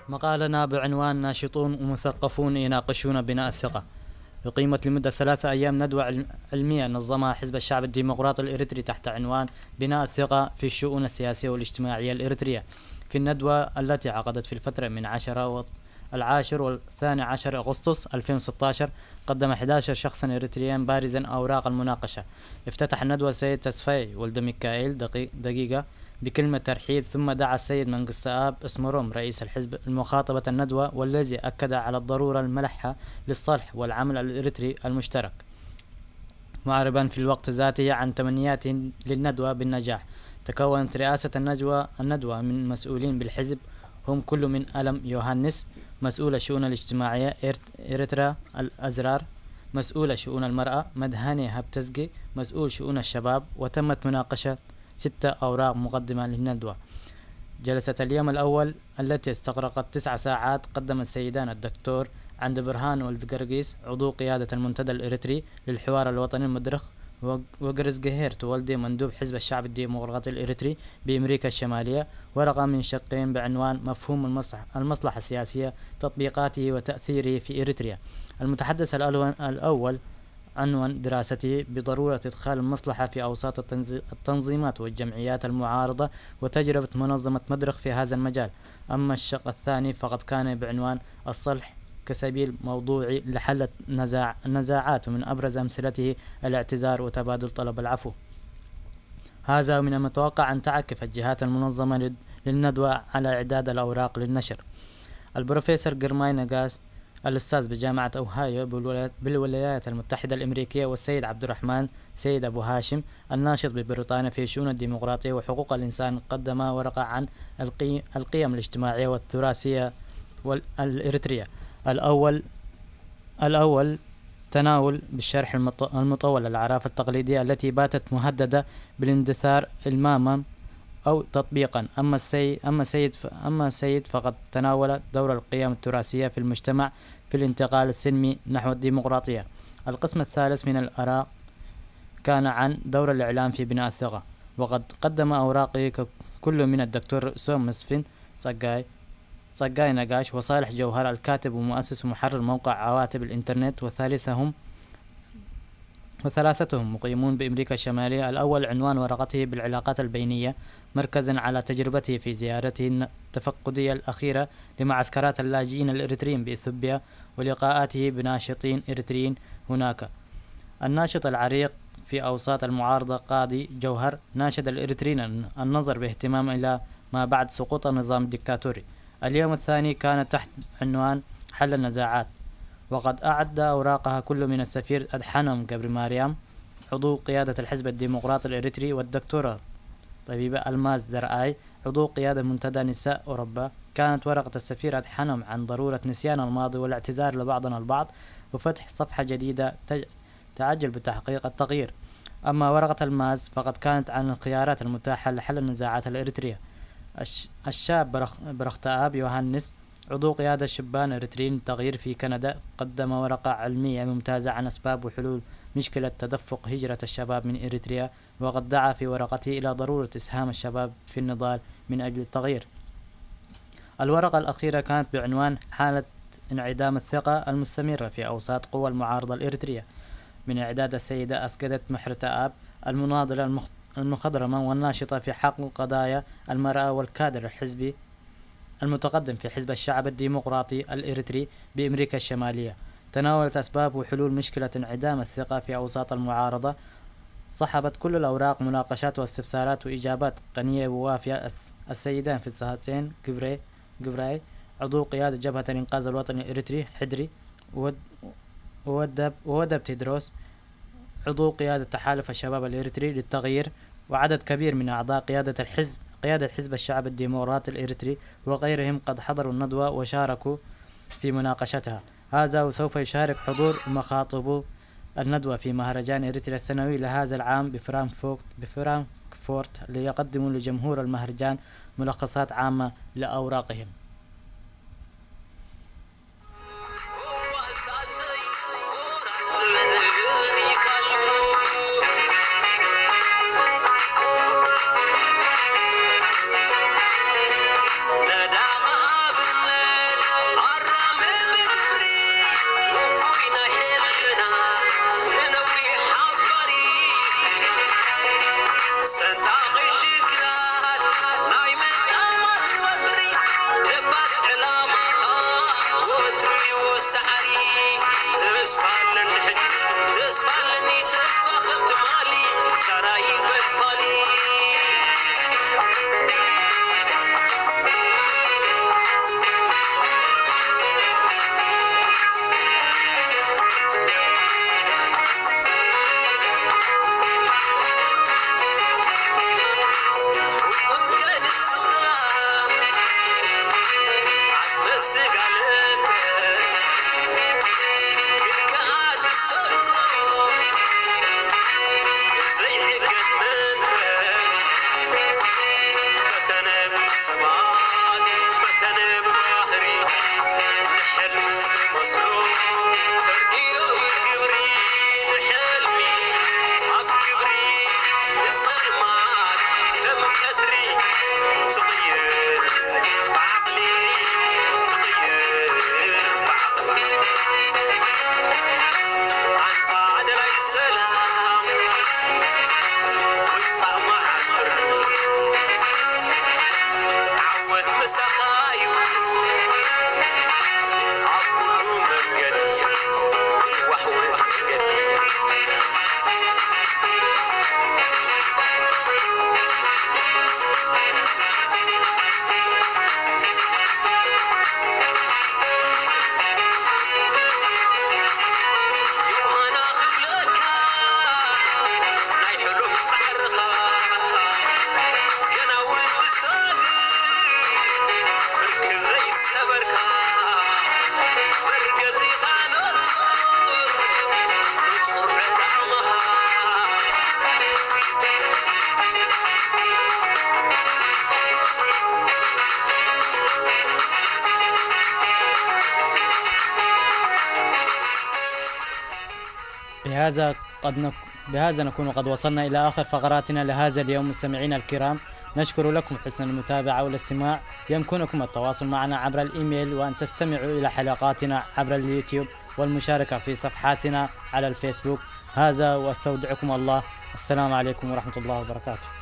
مقالنا بعنوان: ناشطون ومثقفون يناقشون بناء الثقة. أقيمت لمدة ثلاثة أيام ندوة علم-، علمية نظمها حزب الشعب الديمقراطي الإريتري تحت عنوان: بناء الثقة في الشؤون السياسية والاجتماعية الإريترية. في الندوة التي عقدت في الفترة من عشرة و-، العاشر والثاني عشر أغسطس ألفين وستاشر، قدم حداشر شخصا إريتريا بارزا أوراق المناقشة. افتتح الندوة السيد تسفاي ولد ميكائيل دقي-، دقيقة بكلمة ترحيب، ثم دعا السيد منقسآب اسمروم رئيس الحزب لمخاطبة الندوة، والذي أكد على الضرورة الملحة للصلح والعمل الإريتري المشترك، معربا في الوقت ذاته عن تمنياته للندوة بالنجاح. تكونت رئاسة النجوى، الندوة من مسؤولين بالحزب، هم كل من ألم يوهانس، مسؤول الشؤون الاجتماعية، إرت-، إريترا الأزرار، مسؤول شؤون المرأة، مدهاني هابتزجي، مسؤول شؤون الشباب، وتمت مناقشة ستة أوراق مقدمة للندوة. جلسة اليوم الأول التي استغرقت تسع ساعات قدم السيدان الدكتور عند برهان ولد قرقيس، عضو قيادة المنتدى الإريتري للحوار الوطني المدرخ، وغرزغهير تولدي، مندوب حزب الشعب الديمقراطي الإريتري بأمريكا الشمالية، ورقة من شقين بعنوان مفهوم المصلحة، المصلحة السياسية، تطبيقاته وتأثيره في إريتريا. المتحدث الألو-، الأول عنوان دراسته بضرورة إدخال المصلحة في أوساط التنظ-، التنظيمات والجمعيات المعارضة وتجربة منظمة مدرخ في هذا المجال. أما الشق الثاني فقد كان بعنوان الصلح كسبيل موضوعي لحل النزاع-، النزاعات، ومن أبرز أمثلته الاعتذار وتبادل طلب العفو. هذا من المتوقع أن تعكف الجهات المنظمة لل-، للندوة على إعداد الأوراق للنشر. البروفيسور جرماي نجاس، الأستاذ بجامعة أوهايو بالولايات، بالولايات المتحدة الأمريكية، والسيد عبد الرحمن سيد أبو هاشم، الناشط ببريطانيا في شؤون الديمقراطية وحقوق الإنسان، قدم ورقة عن القي-، القيم الاجتماعية والتراثية وال-، الإريترية. الأول، الأول تناول بالشرح المط-، المطول العرافة التقليدية التي باتت مهددة بالاندثار إلماما أو تطبيقا. أما السي-، أما سيد ف-، أما سيد فقد تناول دور القيم التراثية في المجتمع في الانتقال السلمي نحو الديمقراطية. القسم الثالث من الآراء كان عن دور الإعلام في بناء الثقة، وقد قدم أوراقه ك-، كل من الدكتور سوم مسفين، ጸጋይ ጸጋይ ነጋሽ، وصالح جوهر الكاتب ومؤسس ومحرر موقع عواتب الإنترنت، وثالثهم وثلاثتهم مقيمون بأمريكا الشمالية. الأول عنوان ورقته بالعلاقات البينية، مركزا على تجربته في زيارته التفقدية الأخيرة لمعسكرات اللاجئين الإريتريين بإثيوبيا ولقاءاته بناشطين إريتريين هناك. الناشط العريق في أوساط المعارضة قاضي جوهر ناشد الإريتريين النظر باهتمام إلى ما بعد سقوط النظام الدكتاتوري. اليوم الثاني كان تحت عنوان حل النزاعات، وقد أعد أوراقها كل من السفير أدحانوم جبر مريم، عضو قيادة الحزب الديمقراطي الإريتري، والدكتورة طبيبة ألماس زرآي، عضو قيادة منتدى نساء أوروبا. كانت ورقة السفير أدحانوم عن ضرورة نسيان الماضي والاعتذار لبعضنا البعض وفتح صفحة جديدة تج-، تعجل بتحقيق التغيير. أما ورقة ألماس فقد كانت عن الخيارات المتاحة لحل النزاعات الإريترية. الش-، الشاب برخ-، برختآب يوهانس، عضو قيادة شبان إريتريين التغيير في كندا، قدم ورقة علمية ممتازة عن أسباب وحلول مشكلة تدفق هجرة الشباب من إريتريا، وقد دعا في ورقته إلى ضرورة إسهام الشباب في النضال من أجل التغيير. الورقة الأخيرة كانت بعنوان حالة انعدام الثقة المستمرة في أوساط قوى المعارضة الإريترية، من إعداد السيدة أسجدت محرتآب، المناضلة المخ-، المخضرمة والناشطة في حقل قضايا المرأة والكادر الحزبي المتقدم في حزب الشعب الديمقراطي الإريتري بأمريكا الشمالية. تناولت أسباب وحلول مشكلة انعدام الثقة في أوساط المعارضة. صحبت كل الأوراق مناقشات واستفسارات وإجابات قنية ووافية. الس-، السيدان في السهاتين جبري-، جبراي، عضو قيادة جبهة الإنقاذ الوطني الإريتري حدري، ود-، وودب-، وودب تيدروس، عضو قيادة تحالف الشباب الإريتري للتغيير، وعدد كبير من أعضاء قيادة الحزب، قيادة حزب الشعب الديمقراطي الإريتري وغيرهم قد حضروا الندوة وشاركوا في مناقشتها. هذا وسوف يشارك حضور ومخاطبو الندوة في مهرجان إريتريا السنوي لهذا العام بفرانكفورت، بفرانكفورت، ليقدموا لجمهور المهرجان ملخصات عامة لأوراقهم. بهذا قد نك... بهذا نكون قد وصلنا إلى آخر فقراتنا لهذا اليوم. مستمعينا الكرام، نشكر لكم حسن المتابعة والاستماع. يمكنكم التواصل معنا عبر الإيميل، وأن تستمعوا إلى حلقاتنا عبر اليوتيوب، والمشاركة في صفحاتنا على الفيسبوك. هذا، وأستودعكم الله. السلام عليكم ورحمة الله وبركاته.